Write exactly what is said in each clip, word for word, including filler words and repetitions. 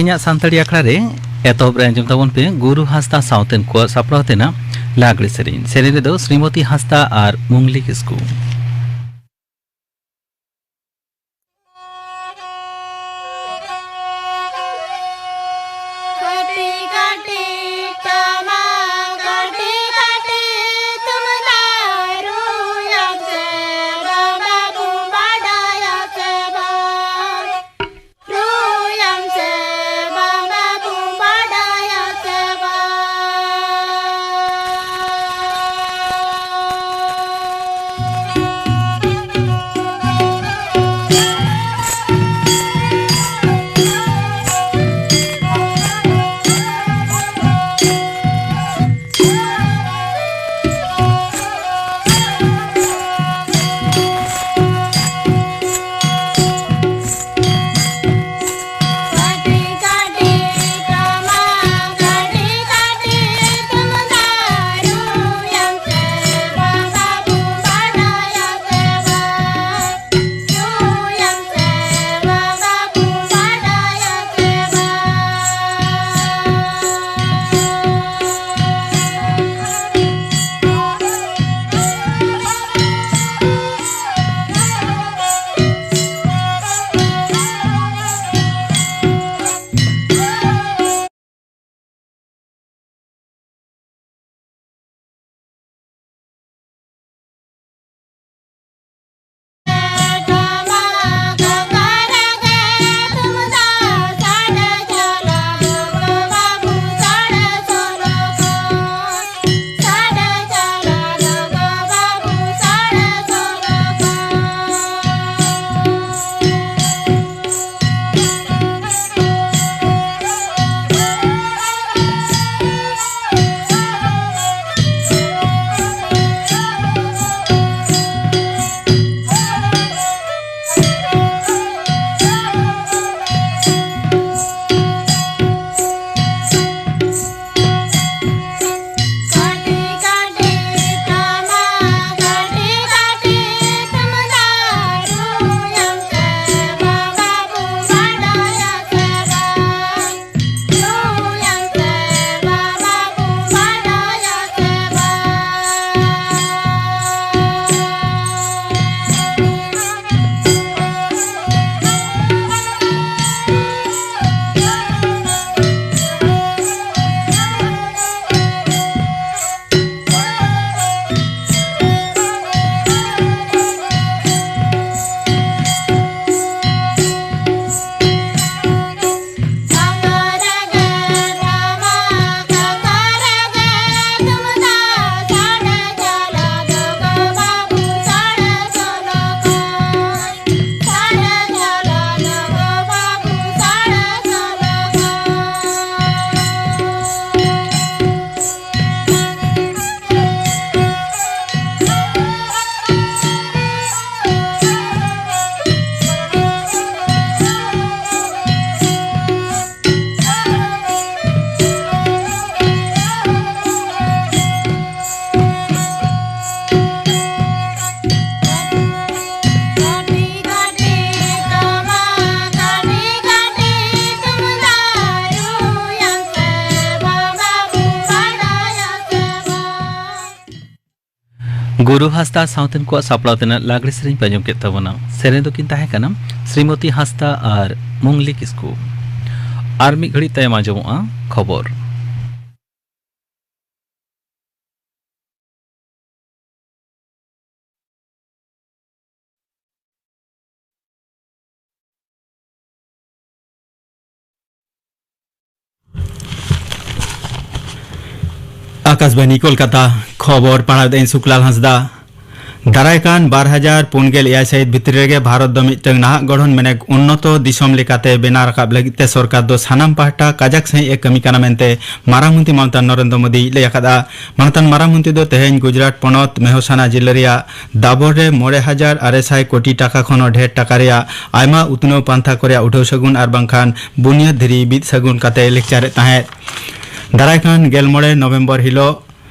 ᱤᱧᱟᱹᱜ ᱥᱟᱱᱛᱟᱲᱤ ᱟᱠᱷᱲᱟ ᱨᱮ ᱮᱛᱚᱦᱚᱵ ᱨᱮ ᱟᱸᱡᱚᱢ ᱛᱟᱵᱚᱱ ᱯᱮ ᱜᱩᱨᱩ ᱦᱟᱸᱥᱫᱟ ᱥᱟᱶᱛᱮᱱ ᱠᱚᱣᱟᱜ ᱥᱟᱯᱲᱟᱣ ᱛᱮᱱᱟᱜ ᱞᱟᱜᱽᱲᱮ ᱥᱮᱨᱮᱧ᱾ ᱥᱮᱨᱮᱧ ᱨᱮᱫᱚ ᱥᱨᱤᱢᱚᱛᱤ ᱦᱟᱸᱥᱫᱟ ᱟᱨ ᱢᱩᱝᱞᱤ ᱠᱤᱥᱠᱩ᱾ ᱜᱩᱨᱩ ᱦᱟᱸᱥᱫᱟ ᱥᱟᱶᱛᱮᱱ ᱠᱚᱣᱟᱜ ᱥᱟᱯᱲᱟᱣ ᱛᱮᱱᱟᱜ ᱞᱟᱜᱽᱲᱮ ᱥᱮᱨᱮᱧ ᱯᱮ ᱟᱸᱡᱚᱢ ᱠᱮᱫ ᱛᱟᱵᱚᱱᱟ᱾ ᱥᱮᱨᱮᱧ ᱫᱚᱠᱤᱱ ᱛᱟᱦᱮᱸ ᱠᱟᱱᱟ ᱥᱨᱤᱢᱚᱛᱤ ᱦᱟᱸᱥᱫᱟ ᱟᱨ ᱢᱩᱝᱞᱤ ᱠᱤᱥᱠᱩ᱾ ᱟᱨ ᱢᱤᱫ ᱜᱷᱟᱹᱲᱤᱡ ᱛᱟᱭᱚᱢ ᱟᱸᱡᱚᱢᱚᱜᱼᱟ ᱠᱷᱚᱵᱚᱨ᱾ ᱟᱠᱟᱥᱵᱟᱱᱤ ᱠᱳᱞᱠᱟᱛᱟ, ᱠᱷᱚᱵᱚᱨ ᱯᱟᱲᱦᱟᱣ ᱮᱫᱟᱹᱧ ᱥᱩᱠᱞᱟᱞ ᱦᱟᱸᱥᱫᱟ᱾ ᱫᱟᱨᱟᱭ ᱠᱟᱱ ᱵᱟᱨ ᱦᱟᱡᱟᱨ ᱯᱩᱱ ᱜᱮᱞ ᱮᱭᱟᱭ ᱥᱟᱹᱦᱤᱛ ᱵᱷᱤᱛᱨᱤ ᱨᱮᱜᱮ ᱵᱷᱟᱨᱚᱛ ᱫᱚ ᱢᱤᱫᱴᱟᱝ ᱱᱟᱦᱟᱜ ᱜᱚᱲᱦᱚᱱ ᱢᱮᱱᱮᱠ ᱩᱱᱱᱚᱛᱚ ᱫᱤᱥᱚᱢ ᱞᱮᱠᱟᱛᱮ ᱵᱮᱱᱟᱣ ᱨᱟᱠᱟᱵ ᱞᱟᱹᱜᱤᱫ ᱛᱮ ᱥᱚᱨᱠᱟᱨ ᱫᱚ ᱥᱟᱱᱟᱢ ᱯᱟᱦᱴᱟ ᱠᱟᱡᱟᱠ ᱥᱟᱹᱦᱤᱡ ᱮ ᱠᱟᱹᱢᱤ ᱠᱟᱱᱟ ᱢᱮᱱᱛᱮ ᱢᱟᱨᱟᱝ ᱢᱚᱱᱛᱨᱤ ᱢᱟᱱᱚᱛᱟᱱ ᱱᱚᱨᱮᱱᱫᱨᱚ ᱢᱳᱫᱤᱭ ᱞᱟᱹᱭ ᱟᱠᱟᱫᱼᱟ᱾ ᱢᱟᱱᱚᱛᱟᱱ ᱢᱟᱨᱟᱝ ᱢᱚᱱᱛᱨᱤ ᱫᱚ ᱛᱮᱦᱮᱧ ᱜᱩᱡᱽᱨᱟᱴ ᱯᱚᱱᱚᱛ ᱢᱮᱦᱚᱥᱟᱱᱟ ᱡᱤᱞᱟᱹ ᱨᱮᱭᱟᱜ ᱫᱟᱵᱚᱨ ᱨᱮ ᱢᱚᱬᱮ ᱦᱟᱡᱟᱨ ᱟᱨᱮ ᱥᱟᱭ ᱠᱳᱴᱤ ᱴᱟᱠᱟ ᱠᱷᱚᱱ ᱦᱚᱸ ᱰᱷᱮᱨ ᱴᱟᱠᱟ ᱨᱮᱭᱟᱜ ᱟᱭᱢᱟ ᱩᱛᱱᱟᱹᱣ ᱯᱟᱱᱛᱷᱟ ᱠᱚ ᱨᱮᱭᱟᱜ ᱩᱰᱷᱟᱹᱣ ᱥᱟᱹᱜᱩᱱ ᱟᱨ ᱵᱟᱝᱠᱷᱟᱱ ᱵᱩᱱᱤᱭᱟᱹᱫ ᱫᱷᱤᱨᱤ ᱵᱤᱫ ᱥᱟᱹᱜᱩᱱ ᱠᱟᱛᱮ ᱞᱮᱠᱪᱟᱨᱮᱫ ᱛᱟᱦᱮᱸᱫ᱾ ᱫᱟᱨᱟᱭ ᱠᱟᱱ ᱜᱮᱞ ᱢᱚᱬᱮ ᱱᱚᱵᱷᱮᱢᱵᱚᱨ ᱦᱤᱞᱳᱜ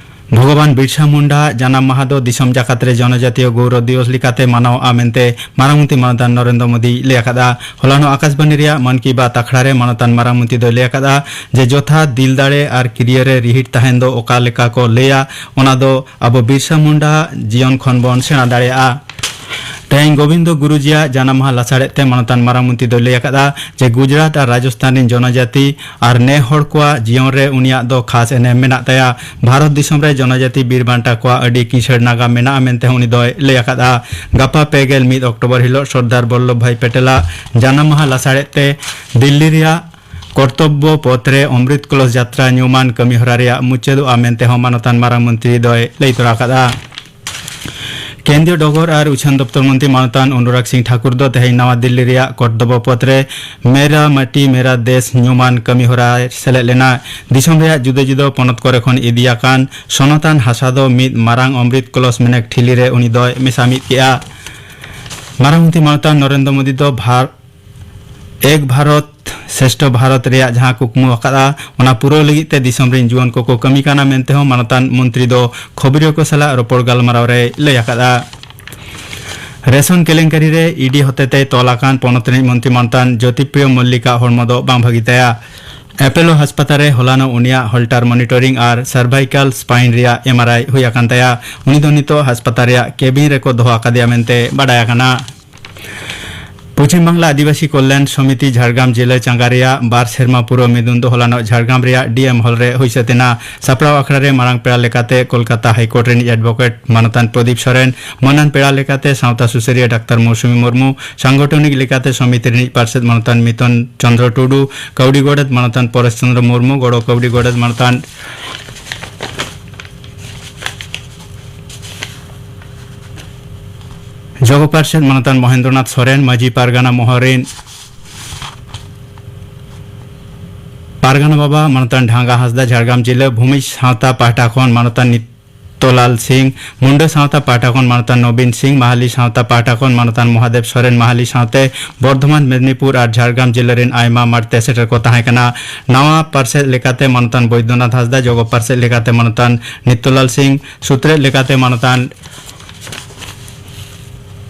ᱵᱷᱚᱜᱚᱵᱟᱱ ᱵᱤᱨᱥᱟ ᱢᱩᱱᱰᱟ ᱡᱟᱱᱟᱢ ᱢᱟᱦᱟ ᱫᱚ ᱫᱤᱥᱚᱢ ᱡᱟᱠᱟᱛ ᱨᱮ ᱡᱚᱱᱚᱡᱟᱛᱤᱭᱚ ᱜᱚᱣᱨᱚᱵ ᱫᱤᱵᱚᱥ ᱞᱮᱠᱟᱛᱮ ᱢᱟᱱᱟᱣᱚᱜᱼᱟ ᱢᱮᱱᱛᱮ ᱢᱟᱨᱟᱝ ᱢᱚᱱᱛᱨᱤ ᱢᱟᱱᱚᱛᱟᱱ ᱱᱚᱨᱮᱱᱫᱨᱚ ᱢᱳᱫᱤᱭ ᱞᱟᱹᱭ ᱟᱠᱟᱫᱼᱟ᱾ ᱦᱚᱞᱟᱱᱚᱜ ᱟᱠᱟᱥᱵᱟᱱᱤ ᱨᱮᱭᱟᱜ ᱢᱚᱱ ᱠᱤ ᱵᱟᱛ ᱟᱠᱷᱲᱟ ᱨᱮ ᱢᱟᱱᱚᱛᱟᱱ ᱢᱟᱨᱟᱝ ᱢᱚᱱᱛᱨᱤ ᱫᱚᱭ ᱞᱟᱹᱭ ᱟᱠᱟᱫᱼᱟ ᱡᱮ ᱡᱚᱛᱷᱟᱛ ᱫᱤᱞ ᱫᱟᱲᱮ ᱟᱨ ᱠᱤᱨᱤᱭᱟᱹ ᱨᱮ ᱨᱤᱦᱤᱴ ᱛᱟᱦᱮᱱ ᱫᱚ ᱚᱠᱟ ᱞᱮᱠᱟ ᱠᱚ ᱞᱟᱹᱭᱟ, ᱚᱱᱟ ᱫᱚ ᱟᱵᱚ ᱵᱤᱨᱥᱟ ᱢᱩᱱᱰᱟ ᱡᱤᱭᱚᱱ ᱠᱷᱚᱱ ᱵᱚᱱ ᱥᱮᱬᱟ ᱫᱟᱲᱮᱭᱟᱜᱼᱟ᱾ ᱛᱮᱦᱮᱧ ᱜᱳᱵᱤᱱᱫᱚ ᱜᱩᱨᱩᱡᱤᱭᱟᱜ ᱡᱟᱱᱟᱢ ᱢᱟᱦᱟ ᱞᱟᱥᱟᱲᱦᱮᱫ ᱛᱮ ᱢᱟᱱᱚᱛᱟᱱ ᱢᱟᱨᱟᱝ ᱢᱚᱱᱛᱨᱤ ᱫᱚᱭ ᱞᱟᱹᱭ ᱟᱠᱟᱫᱼᱟ ᱡᱮ ᱜᱩᱡᱽᱨᱟᱴ ᱟᱨ ᱨᱟᱡᱚᱥᱛᱷᱟᱱ ᱨᱮᱱ ᱡᱚᱱᱚᱡᱟᱹᱛᱤ ᱟᱨ ᱱᱮ ᱦᱚᱲ ᱠᱚᱣᱟᱜ ᱡᱤᱭᱚᱱ ᱨᱮ ᱩᱱᱤᱭᱟᱜ ᱫᱚ ᱠᱷᱟᱥ ᱮᱱᱮᱢ ᱢᱮᱱᱟᱜ ᱛᱟᱭᱟ᱾ ᱵᱷᱟᱨᱚᱛ ᱫᱤᱥᱚᱢ ᱨᱮ ᱡᱚᱱᱚᱡᱟᱹᱛᱤ ᱵᱤᱨ ᱵᱟᱱᱴᱟ ᱠᱚᱣᱟᱜ ᱟᱹᱰᱤ ᱠᱤᱥᱟᱹᱬ ᱱᱟᱜᱟᱢ ᱢᱮᱱᱟᱜᱼᱟ ᱢᱮᱱᱛᱮ ᱦᱚᱸ ᱩᱱᱤ ᱫᱚᱭ ᱞᱟᱹᱭ ᱟᱠᱟᱫᱼᱟ᱾ ᱜᱟᱯᱟ ᱯᱮ ᱜᱮᱞ ᱢᱤᱫ ᱚᱠᱴᱳᱵᱚᱨ ᱦᱤᱞᱳᱜ ᱥᱚᱨᱫᱟᱨ ᱵᱚᱞᱞᱚᱵᱷ ᱵᱷᱟᱭ ᱯᱮᱴᱮᱞᱟᱜ ᱡᱟᱱᱟᱢ ᱢᱟᱦᱟ ᱞᱟᱥᱟᱲᱦᱮᱫ ᱛᱮ ᱫᱤᱞᱞᱤ ᱨᱮᱭᱟᱜ ᱠᱚᱨᱛᱚᱵᱵᱚ ᱯᱚᱛᱷ ᱨᱮ ᱚᱢᱨᱤᱛ ᱠᱚᱞᱚᱥ ᱡᱟᱛᱨᱟ ᱧᱩᱢᱟᱱ ᱠᱟᱹᱢᱤᱦᱚᱨᱟ ᱨᱮᱭᱟᱜ ᱢᱩᱪᱟᱹᱫᱚᱜᱼᱟ ᱢᱮᱱᱛᱮ ᱦᱚᱸ ᱢᱟᱱᱚᱛᱟᱱ ᱢᱟᱨᱟᱝ ᱢᱚᱱᱛᱨᱤ ᱫᱚᱭ ᱞᱟᱹᱭ ᱛᱚᱨᱟ ᱟᱠᱟᱫᱼᱟ᱾ ᱠᱮᱱᱫᱨᱤᱭᱚ ᱰᱚᱜᱚᱨ ᱟᱨ ᱩᱪᱷᱟᱹᱱ ᱫᱚᱯᱛᱚᱨ ᱢᱚᱱᱛᱨᱤ ᱢᱟᱱᱚᱛᱟᱱ ᱚᱱᱩᱨᱟᱜᱽ ᱥᱤᱝ ᱴᱷᱟᱠᱩᱨ ᱫᱚ ᱛᱮᱦᱮᱧ ᱱᱟᱣᱟ ᱫᱤᱞᱞᱤ ᱨᱮᱭᱟᱜ ᱠᱚᱨᱛᱚᱵᱵᱚ ᱯᱚᱛᱷ ᱨᱮ ᱢᱮᱨᱟ ᱢᱟᱴᱤ ᱢᱮᱨᱟ ᱫᱮᱥ ᱧᱩᱢᱟᱱ ᱠᱟᱹᱢᱤᱦᱚᱨᱟ ᱨᱮ ᱥᱮᱞᱮᱫ ᱞᱮᱱᱟ᱾ ᱫᱤᱥᱚᱢ ᱨᱮᱭᱟᱜ ᱡᱩᱫᱟᱹ ᱡᱩᱫᱟᱹ ᱯᱚᱱᱚᱛ ᱠᱚᱨᱮ ᱠᱷᱚᱱ ᱤᱫᱤ ᱟᱠᱟᱱ ᱥᱚᱱᱚᱛᱟᱱ ᱦᱟᱥᱟ ᱫᱚ ᱢᱤᱫ ᱢᱟᱨᱟᱝ ᱚᱢᱨᱤᱛ ᱠᱚᱞᱚᱥ ᱢᱮᱱᱮᱠ ᱴᱷᱤᱞᱤ ᱨᱮ ᱩᱱᱤ ᱫᱚᱭ ᱢᱮᱥᱟ ᱢᱤᱫ ᱠᱮᱫᱼᱟ᱾ ᱢᱟᱨᱟᱝ ᱢᱚᱱᱛᱨᱤ ᱢᱟᱱᱚᱛᱟᱱ ᱱᱚᱨᱮᱱᱫᱨᱚ ᱢᱳᱫᱤ ᱫᱚ ᱵᱷᱟᱨ ᱮᱠ ᱵᱷᱟᱨᱚᱛ ᱥᱨᱮᱥᱴᱷᱚ ᱵᱷᱟᱨᱚᱛ ᱨᱮᱭᱟᱜ ᱡᱟᱦᱟᱸ ᱠᱩᱠᱢᱩ ᱟᱠᱟᱫᱼᱟ, ᱚᱱᱟ ᱯᱩᱨᱟᱹᱣ ᱞᱟᱹᱜᱤᱫ ᱛᱮ ᱫᱤᱥᱚᱢ ᱨᱮᱱ ᱡᱩᱣᱟᱹᱱ ᱠᱚᱠᱚ ᱠᱟᱹᱢᱤ ᱠᱟᱱᱟ ᱢᱮᱱᱛᱮ ᱦᱚᱸ ᱢᱟᱱᱚᱛᱟᱱ ᱢᱚᱱᱛᱨᱤ ᱫᱚ ᱠᱷᱚᱵᱚᱨᱤᱭᱟᱹ ᱠᱚ ᱥᱟᱞᱟᱜ ᱨᱚᱯᱚᱲ ᱜᱟᱞᱢᱟᱨᱟᱣ ᱨᱮᱭ ᱞᱟᱹᱭ ᱟᱠᱟᱫᱼᱟ᱾ ᱨᱮᱥᱚᱱ ᱠᱮᱞᱮᱝᱠᱟᱨᱤ ᱨᱮ ᱤᱰᱤ ᱦᱚᱛᱮᱛᱮ ᱛᱚᱞ ᱟᱠᱟᱱ ᱯᱚᱱᱚᱛ ᱨᱤᱱᱤᱡ ᱢᱚᱱᱛᱨᱤ ᱢᱟᱱᱚᱛᱟᱱ ᱡᱳᱛᱤᱯᱨᱤᱭᱚ ᱢᱚᱞᱞᱤᱠᱟᱜ ᱦᱚᱲᱢᱚ ᱫᱚ ᱵᱟᱝ ᱵᱷᱟᱹᱜᱤ ᱛᱟᱭᱟ᱾ ᱮᱯᱳᱞᱳ ᱦᱟᱥᱯᱟᱛᱟᱞ ᱨᱮ ᱦᱚᱞᱟᱱᱚᱜ ᱩᱱᱤᱭᱟᱜ ᱦᱚᱞᱴᱟᱨ ᱢᱚᱱᱤᱴᱚᱨᱤᱝ ᱟᱨ ᱥᱟᱨᱵᱷᱟᱭᱠᱟᱞ ᱥᱯᱟᱭᱤᱱ ᱨᱮᱭᱟᱜ ᱮᱢᱟᱨᱟᱭ ᱦᱩᱭ ᱟᱠᱟᱱ ᱛᱟᱭᱟ᱾ ᱩᱱᱤ ᱫᱚ ᱱᱤᱛᱚᱜ ᱦᱟᱥᱯᱟᱛᱟᱞ ᱨᱮᱭᱟᱜ ᱠᱮᱵᱤᱱ ᱨᱮᱠᱚ ᱫᱚᱦᱚ ᱟᱠᱟᱫᱮᱭᱟ ᱢᱮᱱᱛᱮ ᱵᱟᱰᱟᱭ ᱟᱠᱟᱱᱟ᱾ ᱯᱚᱪᱷᱤᱢ ᱵᱟᱝᱞᱟ ᱟᱹᱫᱤᱵᱟᱹᱥᱤ ᱠᱚᱞᱭᱟᱱ ᱥᱚᱢᱤᱛᱤ ᱡᱷᱟᱲᱜᱨᱟᱢ ᱡᱮᱞᱟ ᱪᱟᱸᱜᱟ ᱨᱮᱭᱟᱜ ᱵᱟᱨ ᱥᱮᱨᱢᱟ ᱯᱩᱨᱟᱹᱣ ᱢᱤᱫᱩᱱ ᱫᱚ ᱦᱚᱞᱟᱱᱚᱜ ᱡᱷᱟᱲᱜᱨᱟᱢ ᱨᱮᱭᱟᱜ ᱰᱤ ᱮᱢ ᱦᱚᱞ ᱨᱮ ᱦᱩᱭ ᱥᱟᱹᱛ ᱮᱱᱟ᱾ ᱥᱟᱯᱲᱟᱣ ᱟᱠᱷᱲᱟ ᱨᱮ ᱢᱟᱨᱟᱝ ᱯᱮᱲᱟ ᱞᱮᱠᱟᱛᱮ ᱠᱳᱞᱠᱟᱛᱟ ᱦᱟᱭ ᱠᱳᱨᱴ ᱨᱤᱱᱤᱡ ᱮᱰᱵᱷᱳᱠᱮᱴ ᱢᱟᱱᱚᱛᱟᱱ ᱯᱨᱚᱫᱤᱯ ᱥᱚᱨᱮᱱ, ᱢᱟᱹᱱᱟᱱ ᱯᱮᱲᱟ ᱞᱮᱠᱟᱛᱮ ᱥᱟᱶᱛᱟ ᱥᱩᱥᱟᱹᱨᱤᱭᱟᱹ ᱰᱟᱠᱛᱟᱨ ᱢᱳᱣᱥᱩᱢᱤ ᱢᱩᱨᱢᱩ, ᱥᱟᱝᱜᱚᱴᱷᱚᱱᱤᱠ ᱞᱮᱠᱟᱛᱮ ᱥᱚᱢᱤᱛᱤ ᱨᱤᱱᱤᱡ ᱯᱟᱨᱥᱮᱛ ᱢᱟᱱᱚᱛᱟᱱ ᱢᱤᱛᱚᱱ ᱪᱚᱸᱫᱽᱨᱚ ᱴᱩᱰᱩ, ᱠᱟᱹᱣᱰᱤ ᱜᱚᱰᱮᱛ ᱢᱟᱱᱚᱛᱟᱱ ᱯᱚᱨᱮᱥ ᱪᱚᱸᱫᱽᱨᱚ ᱢᱩᱨᱢᱩ, ᱜᱚᱲᱚ ᱠᱟᱹᱣᱰᱤ ᱜᱚᱰᱮᱛ ᱢᱟᱱᱚᱛᱟᱱ ᱡᱚᱜᱚ ᱯᱟᱨᱥᱮᱛ ᱢᱟᱱᱚᱛᱟᱱ ᱢᱚᱦᱮᱱᱫᱨᱚᱱᱟᱛᱷ ᱥᱚᱨᱮᱱ, ᱢᱟᱹᱡᱷᱤ ᱯᱟᱨᱜᱟᱱᱟ ᱢᱚᱦᱚᱞ ᱨᱤᱱ ᱯᱟᱨᱜᱟᱱᱟ ᱵᱟᱵᱟ ᱢᱟᱱᱚᱛᱟᱱ ᱰᱷᱟᱝᱜᱟ ᱦᱟᱸᱥᱫᱟ, ᱡᱷᱟᱲᱜᱨᱟᱢ ᱡᱤᱞᱟᱹ ᱵᱷᱩᱢᱤᱡᱽ ᱥᱟᱶᱛᱟ ᱯᱟᱦᱴᱟ ᱠᱷᱚᱱ ᱢᱟᱱᱚᱛᱟᱱ ᱱᱤᱛᱚᱞᱟᱞ ᱥᱤᱝ, ᱢᱩᱱᱰᱟᱹ ᱥᱟᱶᱛᱟ ᱯᱟᱦᱴᱟ ᱠᱷᱚᱱ ᱢᱟᱱᱚᱛᱟᱱ ᱱᱚᱵᱤᱱ ᱥᱤᱝ, ᱢᱟᱦᱟᱞᱤ ᱥᱟᱶᱛᱟ ᱯᱟᱦᱴᱟ ᱠᱷᱚᱱ ᱢᱟᱱᱚᱛᱟᱱ ᱢᱚᱦᱟᱫᱮᱵ ᱥᱚᱨᱮᱱ, ᱢᱟᱦᱟᱞᱤ ᱥᱟᱶᱛᱮ ᱵᱚᱨᱫᱷᱚᱢᱟᱱ, ᱢᱮᱫᱽᱱᱤᱯᱩᱨ ᱟᱨ ᱡᱷᱟᱲᱜᱨᱟᱢ ᱡᱤᱞᱟᱹ ᱨᱤᱱ ᱟᱭᱢᱟ ᱢᱟᱨᱛᱮ ᱥᱮᱴᱮᱨ ᱠᱚ ᱛᱟᱦᱮᱸ ᱠᱟᱱᱟ᱾ ᱱᱟᱣᱟ ᱯᱟᱨᱥᱮᱛ ᱞᱮᱠᱟᱛᱮ ᱢᱟᱱᱚᱛᱟᱱ ᱵᱳᱭᱫᱚᱱᱟᱛᱷ ᱦᱟᱸᱥᱫᱟ, ᱡᱚᱜᱚ ᱯᱟᱨᱥᱮᱛ ᱞᱮᱠᱟᱛᱮ ᱢᱟᱱᱚᱛᱟᱱ ᱱᱤᱛᱚᱞᱟᱞ ᱥᱤᱝ, ᱥᱩᱛᱨᱮᱛ ᱞᱮᱠᱟᱛᱮ ᱢᱟᱱᱚᱛᱟᱱ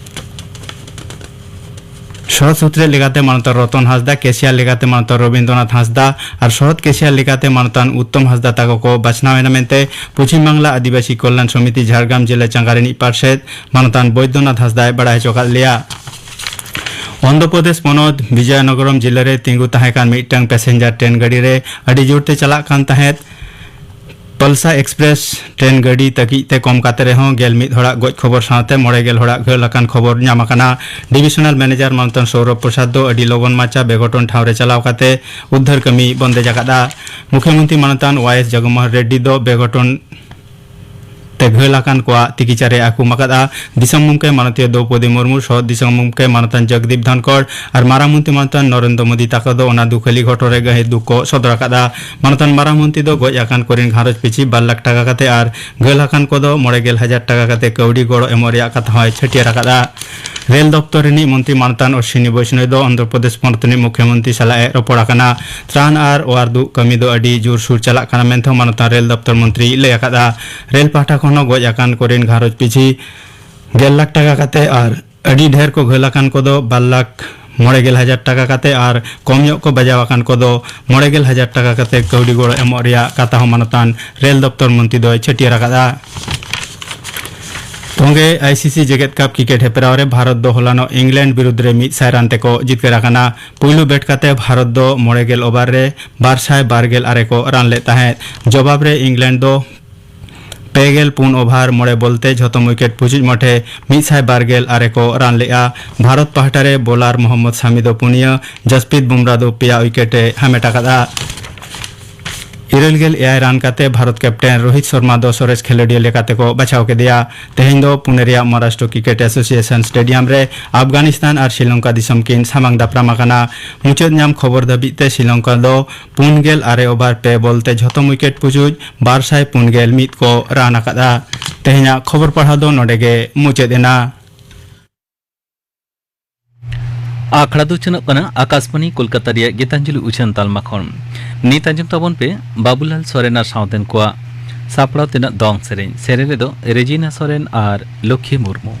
ᱥᱚᱦᱚᱫ ᱥᱩᱛᱨᱮᱛ ᱞᱮᱠᱟᱛᱮ ᱢᱟᱱᱚᱛᱟᱱ ᱨᱚᱛᱚᱱ ᱦᱟᱸᱥᱫᱟ, ᱠᱮᱥᱤᱭᱟᱨ ᱞᱮᱠᱟᱛᱮ ᱢᱟᱱᱚᱛᱟᱱ ᱨᱚᱵᱤᱱᱫᱨᱚᱱᱟᱛᱷ ᱦᱟᱸᱥᱫᱟ ᱟᱨ ᱥᱚᱦᱚᱫ ᱠᱮᱥᱤᱭᱟᱨ ᱞᱮᱠᱟᱛᱮ ᱢᱟᱱᱚᱛᱟᱱ ᱩᱛᱛᱚᱢ ᱦᱟᱸᱥᱫᱟ ᱛᱟᱠᱚ ᱠᱚ ᱵᱟᱪᱷᱱᱟᱣ ᱮᱱᱟ ᱢᱮᱱᱛᱮ ᱯᱚᱪᱷᱤᱢ ᱵᱟᱝᱞᱟ ᱟᱹᱫᱤᱵᱟᱹᱥᱤ ᱠᱚᱞᱭᱟᱱ ᱥᱚᱢᱤᱛᱤ ᱡᱷᱟᱲᱜᱨᱟᱢ ᱡᱮᱞᱟ ᱪᱟᱸᱜᱟ ᱨᱤᱱᱤᱡ ᱯᱟᱨᱥᱮᱛ ᱢᱟᱱᱚᱛᱟᱱ ᱵᱳᱭᱫᱚᱱᱟᱛᱷ ᱦᱟᱸᱥᱫᱟᱭ ᱵᱟᱲᱟᱭ ᱦᱚᱪᱚ ᱠᱟᱫ ᱞᱮᱭᱟ᱾ ᱚᱱᱫᱷᱨᱚᱯᱨᱚᱫᱮᱥ ᱯᱚᱱᱚᱛ ᱵᱤᱡᱚᱭᱱᱚᱜᱚᱨᱚᱢ ᱡᱮᱞᱟ ᱨᱮ ᱛᱤᱸᱜᱩ ᱛᱟᱦᱮᱸ ᱠᱟᱱ ᱢᱤᱫᱴᱟᱝ ᱯᱮᱥᱮᱧᱡᱟᱨ ᱴᱨᱮᱱ ᱜᱟᱹᱰᱤ ᱨᱮ ᱟᱹᱰᱤ ᱡᱳᱨ ᱛᱮ ᱪᱟᱞᱟᱜ ᱠᱟᱱ ᱛᱟᱦᱮᱸᱫ ᱯᱟᱞᱥᱟ ᱮᱠᱥᱯᱨᱮᱥ ᱴᱨᱮᱱ ᱜᱟᱹᱰᱤ ᱛᱟᱹᱠᱤᱡ ᱛᱮ ᱠᱚᱢ ᱠᱟᱛᱮ ᱨᱮᱦᱚᱸ ᱜᱮᱞ ᱢᱤᱫ ᱦᱚᱲᱟᱜ ᱜᱚᱡ ᱠᱷᱚᱵᱚᱨ ᱥᱟᱶᱛᱮ ᱢᱚᱬᱮ ᱜᱮᱞ ᱦᱚᱲᱟᱜ ᱜᱷᱟᱹᱞ ᱟᱠᱟᱱ ᱠᱷᱚᱵᱚᱨ ᱧᱟᱢ ᱟᱠᱟᱱᱟ᱾ ᱰᱤᱵᱤᱥᱚᱱᱟᱞ ᱢᱮᱱᱮᱡᱟᱨ ᱢᱟᱱᱚᱛᱟᱱ ᱥᱚᱣᱨᱚᱵᱷ ᱯᱨᱚᱥᱟᱫᱽ ᱫᱚ ᱟᱹᱰᱤ ᱞᱚᱜᱚᱱ ᱢᱟᱪᱷᱟ ᱵᱮᱜᱷᱚᱴᱚᱱ ᱴᱷᱟᱶ ᱨᱮ ᱪᱟᱞᱟᱣ ᱠᱟᱛᱮ ᱩᱫᱽᱫᱷᱟᱹᱨ ᱠᱟᱹᱢᱤ ᱵᱚᱱᱫᱮᱡ ᱟᱠᱟᱫᱼᱟ᱾ ᱢᱩᱠᱷᱭᱚᱢᱚᱱᱛᱨᱤ ᱢᱟᱱᱚᱛᱟᱱ ᱣᱟᱭ ᱮᱥ ᱡᱚᱜᱚᱱᱢᱳᱦᱚᱱ ᱨᱮᱰᱰᱤ ᱫᱚ ᱵᱮᱜᱷᱚᱴᱚᱱ ᱛᱮ ᱜᱷᱟᱹᱞ ᱟᱠᱟᱱ ᱠᱚᱣᱟᱜ ᱛᱤᱠᱤᱪᱟ ᱨᱮ ᱟᱹᱠᱩᱢ ᱟᱠᱟᱫᱼᱟ᱾ ᱫᱤᱥᱚᱢ ᱜᱚᱢᱠᱮ ᱢᱟᱱᱚᱛᱤᱭᱟᱹ ᱫᱨᱚᱣᱯᱚᱫᱤ ᱢᱩᱨᱢᱩ, ᱥᱚᱦᱚᱫ ᱫᱤᱥᱚᱢ ᱜᱚᱢᱠᱮ ᱢᱟᱱᱚᱛᱟᱱ ᱡᱚᱜᱽᱫᱤᱯ ᱫᱷᱚᱱᱠᱚᱲ ᱟᱨ ᱢᱟᱨᱟᱝ ᱢᱚᱱᱛᱨᱤ ᱢᱟᱱᱚᱛᱟᱱ ᱱᱚᱨᱮᱱᱫᱨᱚ ᱢᱳᱫᱤ ᱛᱟᱠᱚ ᱫᱚ ᱚᱱᱟ ᱫᱩᱠᱷᱟᱹᱞᱤ ᱜᱷᱚᱴᱚᱱ ᱨᱮ ᱜᱟᱹᱦᱤᱨ ᱫᱩᱠ ᱠᱚ ᱥᱚᱫᱚᱨ ᱟᱠᱟᱫᱼᱟ᱾ ᱢᱟᱱᱚᱛᱟᱱ ᱢᱟᱨᱟᱝ ᱢᱚᱱᱛᱨᱤ ᱫᱚ ᱜᱚᱡ ᱟᱠᱟᱱ ᱠᱚᱨᱮᱱ ᱜᱷᱟᱨᱚᱸᱡᱽ ᱯᱤᱪᱷᱤ ᱵᱟᱨ ᱞᱟᱠᱷ ᱴᱟᱠᱟ ᱠᱟᱛᱮ ᱟᱨ ᱜᱷᱟᱹᱞ ᱟᱠᱟᱱ ᱠᱚᱫᱚ ᱢᱚᱬᱮ ᱜᱮᱞ ᱦᱟᱡᱟᱨ ᱴᱟᱠᱟ ᱠᱟᱛᱮ ᱠᱟᱹᱣᱰᱤ ᱜᱚᱲᱚ ᱮᱢᱚᱜ ᱨᱮᱭᱟᱜ ᱠᱟᱛᱷᱟ ᱦᱚᱸᱭ ᱪᱷᱟᱹᱴᱭᱟᱹᱨ ᱟᱠᱟᱫᱼᱟ᱾ ᱨᱮᱞ ᱫᱚᱯᱛᱚᱨ ᱨᱤᱱᱤᱡ ᱢᱚᱱᱛᱨᱤ ᱢᱟᱱᱚᱛᱟᱱ ᱚᱥᱣᱤᱱᱤ ᱵᱳᱭᱥᱱᱚᱭ ᱫᱚ ᱚᱱᱫᱷᱨᱚ ᱯᱨᱚᱫᱮᱥ ᱯᱚᱱᱚᱛ ᱨᱤᱱᱤᱡ ᱢᱩᱠᱷᱭᱚᱢᱚᱱᱛᱨᱤ ᱥᱟᱞᱟᱜ ᱮ ᱨᱚᱯᱚᱲ ᱟᱠᱟᱱᱟ᱾ ᱛᱨᱟᱱ ᱟᱨ ᱚᱣᱟᱨ ᱫᱩᱜ ᱠᱟᱹᱢᱤ ᱫᱚ ᱟᱹᱰᱤ ᱡᱳᱨᱥᱳᱨ ᱪᱟᱞᱟᱜ ᱠᱟᱱᱟ ᱢᱮᱱᱛᱮ ᱦᱚᱸ ᱢᱟᱱᱚᱛᱟᱱ ᱨᱮᱞ ᱫᱚᱯᱛᱚᱨ ᱢᱚᱱᱛᱨᱤᱭ ᱞᱟᱹᱭ ᱟᱠᱟᱫᱼᱟ᱾ ᱨᱮᱞ ᱯᱟᱦᱴᱟ ᱠᱷᱚᱱ ᱦᱚᱸ ᱜᱚᱡ ᱟᱠᱟᱱ ᱠᱚᱨᱮᱱ ᱜᱷᱟᱨᱚᱸᱡᱽ ᱯᱤᱪᱷᱤ ᱜᱮᱞ ᱞᱟᱠᱷ ᱴᱟᱠᱟ ᱠᱟᱛᱮ ᱟᱨ ᱟᱹᱰᱤ ᱰᱷᱮᱨ ᱠᱚ ᱜᱷᱟᱹᱞ ᱟᱠᱟᱱ ᱠᱚᱫᱚ ᱵᱟᱨ ᱞᱟᱠᱷ ᱢᱚᱬᱮ ᱜᱮᱞ ᱦᱟᱡᱟᱨ ᱴᱟᱠᱟ ᱠᱟᱛᱮ ᱟᱨ ᱠᱚᱢ ᱧᱚᱜ ᱠᱚ ᱵᱟᱡᱟᱣ ᱟᱠᱟᱱ ᱠᱚᱫᱚ ᱢᱚᱬᱮ ᱜᱮᱞ ᱦᱟᱡᱟᱨ ᱴᱟᱠᱟ ᱠᱟᱛᱮ ᱠᱟᱹᱣᱰᱤ ᱜᱚᱲᱚ ᱮᱢᱚᱜ ᱨᱮᱭᱟᱜ ᱠᱟᱛᱷᱟ ᱦᱚᱸ ᱢᱟᱱᱚᱛᱟᱱ ᱨᱮᱞ ᱫᱚᱯᱛᱚᱨ ᱢᱚᱱᱛᱨᱤ ᱫᱚᱭ ᱪᱷᱟᱹᱴᱭᱟᱹᱨ ᱟᱠᱟᱫᱼᱟ᱾ ᱛᱚᱸᱜᱮ ᱟᱭᱥᱤᱥᱤ ᱡᱮᱜᱮᱛ ᱠᱟᱯ ᱠᱨᱤᱠᱮᱴ ᱦᱮᱯᱨᱟᱣ ᱨᱮ ᱵᱷᱟᱨᱚᱛ ᱫᱚ ᱦᱚᱞᱟᱱᱚᱜ ᱤᱝᱞᱮᱱᱰ ᱵᱤᱨᱩᱫᱽ ᱨᱮ ᱢᱤᱫ ᱥᱟᱭ ᱨᱟᱱ ᱛᱮᱠᱚ ᱡᱤᱛᱠᱟᱹᱨ ᱟᱠᱟᱱᱟ᱾ ᱯᱩᱭᱞᱩ ᱵᱮᱴ ᱠᱟᱛᱮ ᱵᱷᱟᱨᱚᱛ ᱫᱚ ᱢᱚᱬᱮ ᱜᱮᱞ ᱳᱵᱷᱟᱨ ᱨᱮ ᱵᱟᱨ ᱥᱟᱭ ᱵᱟᱨ ᱜᱮᱞ ᱟᱨᱮ ᱠᱚ ᱨᱟᱱ ᱞᱮᱫ ᱛᱟᱦᱮᱸᱫ᱾ ᱡᱚᱵᱟᱵ ᱨᱮ ᱤᱝᱞᱮᱱᱰ ᱫᱚ ᱯᱮ ᱜᱮᱞ ᱯᱩᱱ ᱳᱵᱷᱟᱨ ᱢᱚᱬᱮ ᱵᱚᱞ ᱛᱮ ᱡᱷᱚᱛᱚᱢ ᱣᱤᱠᱮᱴ ᱯᱩᱪᱩᱡ ᱢᱚᱴᱷᱮ ᱢᱤᱫ ᱥᱟᱭ ᱵᱟᱨ ᱜᱮᱞ ᱟᱨᱮ ᱠᱚ ᱨᱟᱱ ᱞᱮᱫᱼᱟ᱾ ᱵᱷᱟᱨᱚᱛ ᱯᱟᱦᱴᱟ ᱨᱮ ᱵᱚᱞᱟᱨ ᱢᱚᱦᱚᱢᱢᱚᱫᱽ ᱥᱟᱢᱤ ᱫᱚ ᱯᱩᱱᱭᱟᱹ, ᱡᱟᱥᱯᱤᱛ ᱵᱩᱢᱨᱟ ᱫᱚ ᱯᱮᱭᱟ ᱣᱤᱠᱮᱴ ᱮ ᱦᱟᱢᱮᱴ ᱟᱠᱟᱫᱼᱟ᱾ ᱤᱨᱟᱹᱞ ᱜᱮᱞ ᱮᱭᱟᱭ ᱨᱟᱱ ᱠᱟᱛᱮ ᱵᱷᱟᱨᱚᱛ ᱠᱮᱯᱴᱮᱱ ᱨᱳᱦᱤᱛ ᱥᱚᱨᱢᱟ ᱫᱚ ᱥᱚᱨᱮᱥ ᱠᱷᱮᱞᱳᱰᱤᱭᱟᱹ ᱞᱮᱠᱟᱛᱮ ᱠᱚ ᱵᱟᱪᱷᱟᱣ ᱠᱮᱫᱮᱭᱟ᱾ ᱛᱮᱦᱮᱧ ᱫᱚ ᱯᱩᱱᱮ ᱨᱮᱭᱟᱜ ᱢᱚᱦᱟᱨᱟᱥᱴᱨᱚ ᱠᱨᱤᱠᱮᱴ ᱮᱥᱳᱥᱤᱭᱮᱥᱚᱱ ᱥᱴᱮᱰᱤᱭᱟᱢ ᱨᱮ ᱟᱯᱷᱜᱟᱱᱤᱥᱛᱟᱱ ᱟᱨ ᱥᱨᱤᱞᱚᱝᱠᱟ ᱫᱤᱥᱚᱢ ᱠᱤᱱ ᱥᱟᱢᱟᱝ ᱫᱟᱯᱨᱟᱢ ᱟᱠᱟᱱᱟ᱾ ᱢᱩᱪᱟᱹᱫ ᱧᱟᱢ ᱠᱷᱚᱵᱚᱨ ᱫᱷᱟᱹᱵᱤᱡ ᱛᱮ ᱥᱨᱤᱞᱚᱝᱠᱟ ᱫᱚ ᱯᱩᱱ ᱜᱮᱞ ᱟᱨᱮ ᱳᱵᱷᱟᱨ ᱯᱮ ᱵᱚᱞ ᱛᱮ ᱡᱷᱚᱛᱚᱢ ᱣᱤᱠᱮᱴ ᱯᱩᱪᱩᱡ ᱵᱟᱨ ᱥᱟᱭ ᱯᱩᱱ ᱜᱮᱞ ᱢᱤᱫ ᱠᱚ ᱨᱟᱱ ᱟᱠᱟᱫᱼᱟ᱾ ᱛᱮᱦᱮᱧᱟᱜ ᱠᱷᱚᱵᱚᱨ ᱯᱟᱲᱦᱟᱣ ᱫᱚ ᱱᱚᱰᱮ ᱜᱮ ᱢᱩᱪᱟᱹᱫ ᱮᱱᱟ᱾ ᱟᱠᱷᱲᱟ ᱫᱚ ᱩᱪᱷᱟᱹᱱᱚᱜ ᱠᱟᱱᱟ ᱟᱠᱟᱥᱵᱟᱬᱤ ᱠᱳᱞᱠᱟᱛᱟ ᱨᱮᱭᱟᱜ ᱜᱤᱛᱟᱧᱡᱚᱞᱤ ᱩᱪᱷᱟᱹᱱ ᱛᱟᱞᱢᱟ ᱠᱷᱚᱱ᱾ ᱱᱤᱛ ᱟᱸᱡᱚᱢ ᱛᱟᱵᱚᱱ ᱯᱮ ᱵᱟᱵᱩᱞᱟᱞ ᱥᱚᱨᱮᱱ ᱟᱨ ᱥᱟᱶᱛᱮᱱ ᱠᱚᱣᱟᱜ ᱥᱟᱯᱲᱟᱣ ᱛᱮᱱᱟᱜ ᱫᱚᱝ ᱥᱮᱨᱮᱧ᱾ ᱥᱮᱨᱮᱧ ᱨᱮᱫᱚ ᱨᱮᱡᱤᱱᱟ ᱥᱚᱨᱮᱱ ᱟᱨ ᱞᱚᱠᱠᱷᱤ ᱢᱩᱨᱢᱩ᱾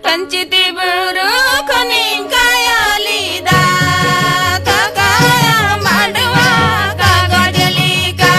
ᱯᱟᱧᱪᱤᱛᱤ ᱵᱩᱨᱩ ᱠᱷᱚᱱᱤᱧ ᱠᱟᱭᱟ ᱞᱮᱫᱟ, ᱛᱟᱠᱟᱭᱟ ᱢᱟᱰᱣᱟ ᱠᱟᱜᱚᱡᱽ ᱞᱮᱠᱟ᱾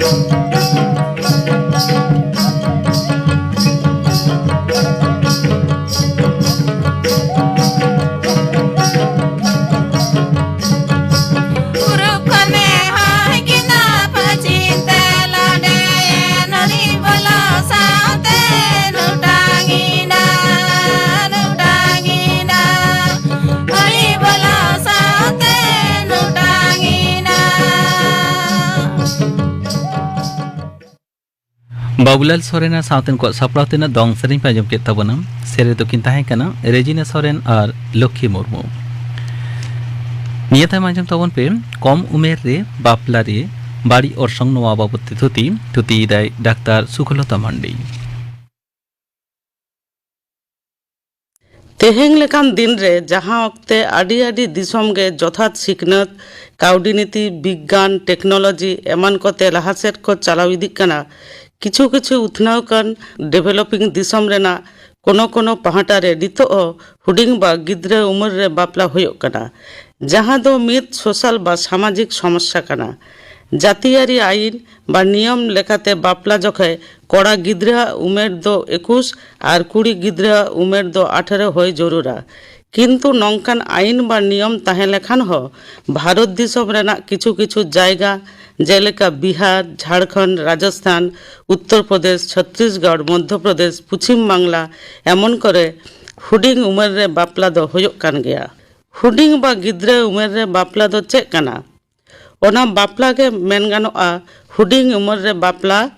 ᱯᱩᱨᱩᱵ ᱠᱷᱚᱱᱮ ᱦᱚᱭ ᱠᱤᱱᱟ ᱯᱟᱹᱪᱷᱤᱢ ᱛᱮ ᱞᱟᱰᱮᱭᱮᱱ ᱦᱚᱨᱤ ᱵᱚᱞᱚ ᱥᱟᱶᱛᱮ ᱱᱩᱴᱟᱝᱤᱱᱟ, ᱱᱩᱴᱟᱝᱤᱱᱟ, ᱦᱚᱨᱤ ᱵᱚᱞᱚ ᱥᱟᱶᱛᱮ ᱱᱩᱴᱟᱝᱤᱱᱟ᱾ ᱵᱟᱵᱩᱞᱟᱞ ᱥᱚᱨᱮᱱᱟᱜ ᱥᱟᱶᱛᱮ ᱩᱱᱠᱩᱣᱟᱜ ᱥᱟᱯᱲᱟᱣ ᱛᱮᱱᱟᱜ ᱫᱚᱝ ᱥᱮᱨᱮᱧ ᱯᱮ ᱟᱸᱡᱚᱢ ᱠᱮᱫ ᱛᱟᱵᱚᱱᱟ᱾ ᱥᱮᱨᱮᱧ ᱫᱚᱠᱤᱱ ᱛᱟᱦᱮᱸ ᱠᱟᱱᱟ ᱨᱮᱡᱤᱱᱟ ᱥᱚᱨᱮᱱ ᱟᱨ ᱞᱚᱠᱠᱷᱤ ᱢᱩᱨᱢᱩ᱾ ᱱᱤᱭᱟᱹ ᱛᱟᱭᱚᱢ ᱟᱸᱡᱚᱢ ᱛᱟᱵᱚᱱ ᱯᱮ ᱠᱚᱢ ᱩᱢᱮᱨ ᱨᱮ ᱵᱟᱯᱞᱟ ᱨᱮ ᱵᱟᱹᱲᱤᱡ ᱚᱨᱥᱚᱝ, ᱱᱚᱣᱟ ᱵᱟᱵᱚᱫ ᱛᱮ ᱛᱷᱩᱛᱤ, ᱛᱷᱩᱛᱤᱭᱮᱫᱟᱭ ᱰᱟᱠᱛᱟᱨ ᱥᱩᱠᱞᱚᱛᱟ ᱢᱟᱱᱰᱤ᱾ ᱛᱮᱦᱮᱧ ᱞᱮᱠᱟᱱ ᱫᱤᱱ ᱨᱮ, ᱡᱟᱦᱟᱸ ᱚᱠᱛᱮ ᱟᱹᱰᱤ ᱟᱹᱰᱤ ᱫᱤᱥᱚᱢ ᱜᱮ ᱡᱚᱛᱷᱟᱛ ᱥᱤᱠᱷᱱᱟᱹᱛ, ᱠᱟᱹᱣᱰᱤ ᱱᱤᱛᱤ, ᱵᱤᱜᱽᱜᱟᱱ, ᱴᱮᱠᱱᱳᱞᱚᱡᱤ ᱮᱢᱟᱱ ᱠᱚᱛᱮ ᱞᱟᱦᱟ ᱥᱮᱫ ᱠᱚ ᱪᱟᱞᱟᱣ ᱤᱫᱤᱜ ᱠᱟᱱᱟ, ᱠᱤᱪᱷᱩ ᱠᱤᱪᱷᱩ ᱩᱛᱱᱟᱹᱣ ᱠᱟᱱ ᱰᱮᱵᱷᱮᱞᱚᱯᱤᱝ ᱫᱤᱥᱚᱢ ᱨᱮᱱᱟᱜ ᱠᱳᱱᱳ ᱠᱳᱱᱳ ᱯᱟᱦᱴᱟ ᱨᱮ ᱱᱤᱛᱚᱜ ᱦᱚᱸ ᱦᱩᱰᱤᱧ ᱵᱟ ᱜᱤᱫᱽᱨᱟᱹ ᱩᱢᱮᱨ ᱨᱮ ᱵᱟᱯᱞᱟ ᱦᱩᱭᱩᱜ ᱠᱟᱱᱟ, ᱡᱟᱦᱟᱸ ᱫᱚ ᱢᱤᱫ ᱥᱳᱥᱟᱞ ᱵᱟ ᱥᱟᱢᱟᱡᱤᱠ ᱥᱚᱢᱚᱥᱥᱟ ᱠᱟᱱᱟ᱾ ᱡᱟᱹᱛᱤᱭᱟᱹᱨᱤ ᱟᱹᱭᱤᱱ ᱵᱟ ᱱᱤᱭᱚᱢ ᱞᱮᱠᱟᱛᱮ ᱵᱟᱯᱞᱟ ᱡᱚᱠᱷᱮᱡ ᱠᱚᱲᱟ ᱜᱤᱫᱽᱨᱟᱹᱣᱟᱜ ᱩᱢᱮᱨ ᱫᱚ ᱮᱠᱩᱥ ᱟᱨ ᱠᱩᱲᱤ ᱜᱤᱫᱽᱨᱟᱹᱣᱟᱜ ᱩᱢᱮᱨ ᱫᱚ ᱟᱴᱷᱮᱨᱚ ᱦᱩᱭ ᱡᱟᱹᱨᱩᱲᱟ᱾ ᱠᱤᱱᱛᱩ ᱱᱚᱝᱠᱟᱱ ᱟᱹᱭᱤᱱ ᱵᱟ ᱱᱤᱭᱚᱢ ᱛᱟᱦᱮᱸ ᱞᱮᱠᱷᱟᱱ ᱦᱚᱸ ᱵᱷᱟᱨᱚᱛ ᱫᱤᱥᱚᱢ ᱨᱮᱱᱟᱜ ᱠᱤᱪᱷᱩ ᱠᱤᱪᱷᱩ ᱡᱟᱭᱜᱟ, ᱡᱮᱞᱮᱠᱟ ᱵᱤᱦᱟᱨ, ᱡᱷᱟᱲᱠᱷᱚᱸᱰ, ᱨᱟᱡᱚᱥᱛᱷᱟᱱ, ᱩᱛᱛᱚᱨ ᱯᱨᱚᱫᱮᱥ, ᱪᱷᱚᱛᱨᱤᱥᱜᱚᱲ, ᱢᱚᱫᱽᱫᱷᱚ ᱯᱨᱚᱫᱮᱥ, ᱯᱚᱪᱷᱤᱢ ᱵᱟᱝᱞᱟ, ᱮᱢᱚᱱ ᱠᱚᱨᱮ ᱦᱩᱰᱤᱧ ᱩᱢᱮᱨ ᱨᱮ ᱵᱟᱯᱞᱟ ᱫᱚ ᱦᱩᱭᱩᱜ ᱠᱟᱱ ᱜᱮᱭᱟ᱾ ᱦᱩᱰᱤᱧ ᱵᱟ ᱜᱤᱫᱽᱨᱟᱹ ᱩᱢᱮᱨ ᱨᱮ ᱵᱟᱯᱞᱟ ᱫᱚ ᱪᱮᱫ ᱠᱟᱱᱟ? ᱚᱱᱟ ᱵᱟᱯᱞᱟ ᱜᱮ ᱢᱮᱱ ᱜᱟᱱᱚᱜᱼᱟ ᱦᱩᱰᱤᱧ ᱩᱢᱮᱨ ᱨᱮ ᱵᱟᱯᱞᱟ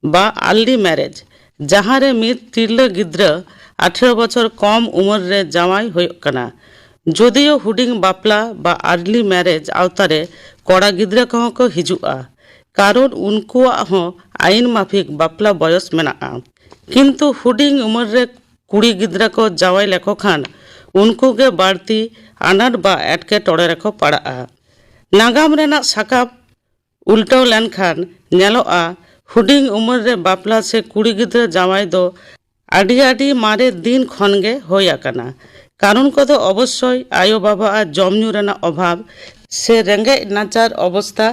ᱵᱟ early marriage, ᱡᱟᱦᱟᱸ ᱨᱮ ᱢᱤᱫ ᱛᱤᱨᱞᱟᱹ ᱜᱤᱫᱽᱨᱟᱹ ᱟᱴᱷᱮᱨᱚ ᱵᱚᱪᱷᱚᱨ ᱠᱚᱢ ᱩᱢᱮᱨ ᱨᱮ ᱡᱟᱶᱟᱭ ᱦᱩᱭᱩᱜ ᱠᱟᱱᱟ᱾ ᱡᱳᱫᱤᱭᱳ ᱦᱩᱰᱤᱧ ᱵᱟᱯᱞᱟ ᱵᱟ early marriage ᱟᱣᱛᱟ ᱨᱮ ᱠᱚᱲᱟ ᱜᱤᱫᱽᱨᱟᱹ ᱠᱚᱦᱚᱸ ᱠᱚ ᱦᱤᱡᱩᱜᱼᱟ, ᱠᱟᱨᱚᱱ ᱩᱱᱠᱩᱣᱟᱜ ᱦᱚᱸ ᱟᱹᱭᱤᱱ ᱢᱟᱯᱷᱤᱠ ᱵᱟᱯᱞᱟ ᱵᱚᱭᱚᱥ ᱢᱮᱱᱟᱜᱼᱟ᱾ ᱠᱤᱱᱛᱩ ᱦᱩᱰᱤᱧ ᱩᱢᱮᱨ ᱨᱮ ᱠᱩᱲᱤ ᱜᱤᱫᱽᱨᱟᱹ ᱠᱚ ᱡᱟᱶᱟᱭ ᱞᱮᱠᱚ ᱠᱷᱟᱱ ᱩᱱᱠᱩ ᱜᱮ ᱵᱟᱹᱲᱛᱤ ᱟᱱᱟᱴ ᱵᱟ ᱮᱴᱠᱮᱴᱚᱬᱮ ᱨᱮᱠᱚ ᱯᱟᱲᱟᱜᱼᱟ᱾ ᱱᱟᱜᱟᱢ ᱨᱮᱱᱟᱜ ᱥᱟᱠᱟᱢ ᱩᱞᱴᱟᱹᱣ ᱞᱮᱱᱠᱷᱟᱱ ᱧᱮᱞᱚᱜᱼᱟ, ᱦᱩᱰᱤᱧ ᱩᱢᱮᱨ ᱨᱮ ᱵᱟᱯᱞᱟ ᱥᱮ ᱠᱩᱲᱤ ᱜᱤᱫᱽᱨᱟᱹ ᱡᱟᱶᱟᱭ ᱫᱚ ᱟᱹᱰᱤ ᱟᱹᱰᱤ ᱢᱟᱨᱮ ᱫᱤᱱ ᱠᱷᱚᱱ ᱜᱮ ᱦᱩᱭ ᱟᱠᱟᱱᱟ᱾ ᱠᱟᱨᱚᱱ ᱠᱚᱫᱚ ᱚᱵᱚᱥᱥᱳᱭ ᱟᱭᱳ ᱵᱟᱵᱟᱣᱟᱜ ᱡᱚᱢ ᱧᱩ ᱨᱮᱱᱟᱜ ᱚᱵᱷᱟᱵᱽ ᱥᱮ ᱨᱮᱸᱜᱮᱡ ᱱᱟᱪᱟᱨ ᱚᱵᱚᱥᱛᱟ,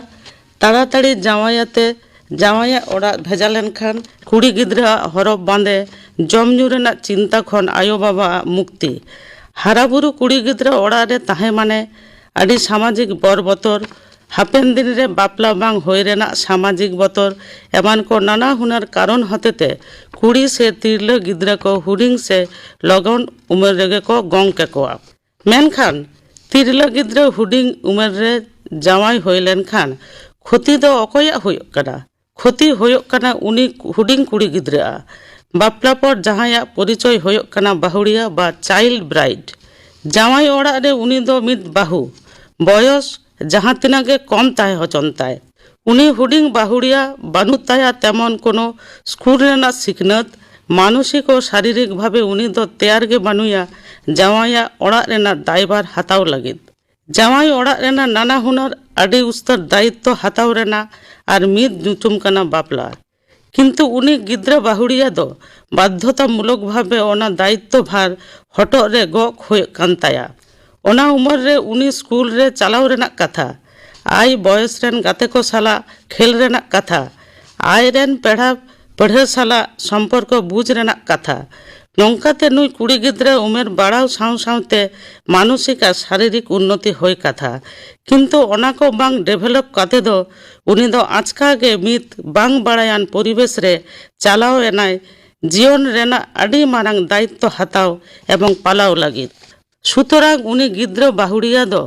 ᱛᱟᱲᱟᱛᱟᱲᱤ ᱡᱟᱶᱟᱭ ᱟᱛᱮ ᱡᱟᱶᱟᱭᱟᱜ ᱚᱲᱟᱜ ᱵᱷᱮᱡᱟ ᱞᱮᱱᱠᱷᱟᱱ ᱠᱩᱲᱤ ᱜᱤᱫᱽᱨᱟᱹᱣᱟᱜ ᱦᱚᱨᱚᱜ ᱵᱟᱸᱫᱮ, ᱡᱚᱢ ᱧᱩ ᱨᱮᱱᱟᱜ ᱪᱤᱱᱛᱟ ᱠᱷᱚᱱ ᱟᱭᱳ ᱵᱟᱵᱟᱣᱟᱜ ᱢᱩᱠᱛᱤ᱾ ᱦᱟᱨᱟ ᱵᱩᱨᱩ ᱠᱩᱲᱤ ᱜᱤᱫᱽᱨᱟᱹ ᱚᱲᱟᱜ ᱨᱮ ᱛᱟᱦᱮᱸ ᱢᱟᱱᱮ ᱟᱹᱰᱤ ᱥᱟᱢᱟᱡᱤᱠ ᱵᱚᱨ ᱵᱚᱛᱚᱨ, ᱦᱟᱯᱮᱱ ᱫᱤᱱ ᱨᱮ ᱵᱟᱯᱞᱟ ᱵᱟᱝ ᱦᱩᱭ ᱨᱮᱱᱟᱜ ᱥᱟᱢᱟᱡᱤᱠ ᱵᱚᱛᱚᱨ, ᱮᱢᱟᱱ ᱠᱚ ᱱᱟᱱᱟ ᱦᱩᱱᱟᱹᱨ ᱠᱟᱨᱚᱱ ᱦᱚᱛᱮᱛᱮ ᱠᱩᱲᱤ ᱥᱮ ᱛᱤᱨᱞᱟᱹ ᱜᱤᱫᱽᱨᱟᱹ ᱠᱚ ᱦᱩᱰᱤᱧ ᱥᱮ ᱞᱚᱜᱚᱱ ᱩᱢᱮᱨ ᱨᱮᱜᱮ ᱠᱚ ᱜᱚᱝ ᱠᱟᱠᱚᱣᱟ᱾ ᱢᱮᱱᱠᱷᱟᱱ ᱛᱤᱨᱞᱟᱹ ᱜᱤᱫᱽᱨᱟᱹ ᱦᱩᱰᱤᱧ ᱩᱢᱮᱨ ᱨᱮ ᱡᱟᱶᱟᱭ ᱦᱩᱭ ᱞᱮᱱᱠᱷᱟᱱ ᱠᱷᱚᱛᱤ ᱫᱚ ᱚᱠᱚᱭᱟᱜ ᱦᱩᱭᱩᱜ ᱠᱟᱱᱟ? ᱠᱷᱚᱛᱤ ᱦᱩᱭᱩᱜ ᱠᱟᱱᱟ ᱩᱱᱤ ᱦᱩᱰᱤᱧ ᱠᱩᱲᱤ ᱜᱤᱫᱽᱨᱟᱹᱣᱟᱜ᱾ ᱵᱟᱯᱞᱟ ᱯᱚᱨ ᱡᱟᱦᱟᱸᱭᱟᱜ ᱯᱚᱨᱤᱪᱚᱭ ᱦᱩᱭᱩᱜ ᱠᱟᱱᱟ ᱵᱟᱹᱦᱩᱲᱤᱭᱟᱹ ᱵᱟ ᱪᱟᱭᱤᱞᱰ ᱵᱨᱟᱭᱤᱰ᱾ ᱡᱟᱶᱟᱭ ᱚᱲᱟᱜ ᱨᱮ ᱩᱱᱤ ᱫᱚ ᱢᱤᱫ ᱵᱟᱹᱦᱩ, ᱵᱚᱭᱚᱥ ᱡᱟᱦᱟᱸ ᱛᱤᱱᱟᱹᱜ ᱜᱮ ᱠᱚᱢ ᱛᱟᱦᱮᱸ ᱦᱚᱪᱚᱱ ᱛᱟᱭ᱾ ᱩᱱᱤ ᱦᱩᱰᱤᱧ ᱵᱟᱹᱦᱩᱲᱤᱭᱟᱹ ᱵᱟᱹᱱᱩᱜ ᱛᱟᱭᱟ ᱛᱮᱢᱚᱱ ᱠᱳᱱᱳ ᱥᱠᱩᱞ ᱨᱮᱱᱟᱜ ᱥᱤᱠᱷᱱᱟᱹᱛ, ᱢᱟᱱᱚᱥᱤᱠ ᱚ ᱥᱟᱨᱤᱨᱤᱠ ᱵᱷᱟᱵᱮ ᱩᱱᱤ ᱫᱚ ᱛᱮᱭᱟᱨ ᱜᱮ ᱵᱟᱹᱱᱩᱭᱟ ᱡᱟᱶᱟᱭᱟᱜ ᱚᱲᱟᱜ ᱨᱮᱱᱟᱜ ᱫᱟᱭᱵᱷᱟᱨ ᱦᱟᱛᱟᱣ ᱞᱟᱹᱜᱤᱫ᱾ ᱡᱟᱶᱟᱭ ᱚᱲᱟᱜ ᱨᱮᱱᱟᱜ ᱱᱟᱱᱟ ᱦᱩᱱᱟᱹᱨ ᱟᱹᱰᱤ ᱩᱥᱛᱟᱹᱨ ᱫᱟᱭᱤᱛᱛᱚ ᱦᱟᱛᱟᱣ ᱨᱮᱱᱟᱜ ᱟᱨ ᱢᱤᱫ ᱧᱩᱛᱩᱢ ᱠᱟᱱᱟ ᱵᱟᱯᱞᱟ᱾ ᱠᱤᱱᱛᱩ ᱩᱱᱤ ᱜᱤᱫᱽᱨᱟᱹ ᱵᱟᱹᱦᱩᱲᱤᱭᱟᱹ ᱫᱚ ᱵᱟᱫᱽᱫᱷᱚᱛᱟᱢᱩᱞᱚᱠ ᱵᱷᱟᱵᱮ ᱚᱱᱟ ᱫᱟᱭᱤᱛᱛᱚ ᱵᱷᱟᱨ ᱦᱚᱴᱚᱜ ᱨᱮ ᱜᱚᱜ ᱦᱩᱭᱩᱜ ᱠᱟᱱ ᱛᱟᱭᱟ᱾ ᱚᱱᱟ ᱩᱢᱮᱨ ᱨᱮ ᱩᱱᱤ ᱥᱠᱩᱞ ᱨᱮ ᱪᱟᱞᱟᱣ ᱨᱮᱱᱟᱜ ᱠᱟᱛᱷᱟ, ᱟᱭ ᱵᱚᱭᱮᱥ ᱨᱮᱱ ᱜᱟᱛᱮ ᱠᱚ ᱥᱟᱞᱟᱜ ᱠᱷᱮᱞ ᱨᱮᱱᱟᱜ ᱠᱟᱛᱷᱟ, ᱟᱡ ᱨᱮᱱ ᱯᱮᱲᱟ ᱯᱟᱹᱲᱦᱟᱹ ᱥᱟᱞᱟᱜ ᱥᱚᱢᱯᱚᱨᱠᱚ ᱵᱩᱡᱽ ᱨᱮᱱᱟᱜ ᱠᱟᱛᱷᱟ᱾ ᱱᱚᱝᱠᱟᱛᱮ ᱱᱩᱭ ᱠᱩᱲᱤ ᱜᱤᱫᱽᱨᱟᱹ ᱩᱢᱮᱨ ᱵᱟᱲᱟᱣ ᱥᱟᱶ ᱥᱟᱶᱛᱮ ᱢᱟᱱᱚᱥᱤᱠ ᱟᱨ ᱥᱟᱨᱤᱨᱤᱠ ᱩᱱᱱᱚᱛᱤ ᱦᱩᱭ ᱠᱟᱛᱷᱟ᱾ ᱠᱤᱱᱛᱩ ᱚᱱᱟ ᱠᱚ ᱵᱟᱝ ᱰᱮᱵᱷᱮᱞᱚᱯ ᱠᱟᱛᱮ ᱫᱚ ᱩᱱᱤ ᱫᱚ ᱟᱪᱠᱟ ᱜᱮ ᱢᱤᱫ ᱵᱟᱝ ᱵᱟᱲᱟᱭᱟᱱ ᱯᱚᱨᱤᱵᱮᱥ ᱨᱮ ᱪᱟᱞᱟᱣ ᱮᱱᱟᱭ ᱡᱤᱭᱚᱱ ᱨᱮᱱᱟᱜ ᱟᱹᱰᱤ ᱢᱟᱨᱟᱝ ᱫᱟᱭᱤᱛᱛᱚ ᱦᱟᱛᱟᱣ ᱮᱵᱚᱝ ᱯᱟᱞᱟᱣ ᱞᱟᱹᱜᱤᱫ᱾ ᱥᱩᱛᱚᱨᱟᱝ ᱩᱱᱤ ᱜᱤᱫᱽᱨᱟᱹ ᱵᱟᱹᱦᱩᱲᱤᱭᱟᱹ ᱫᱚ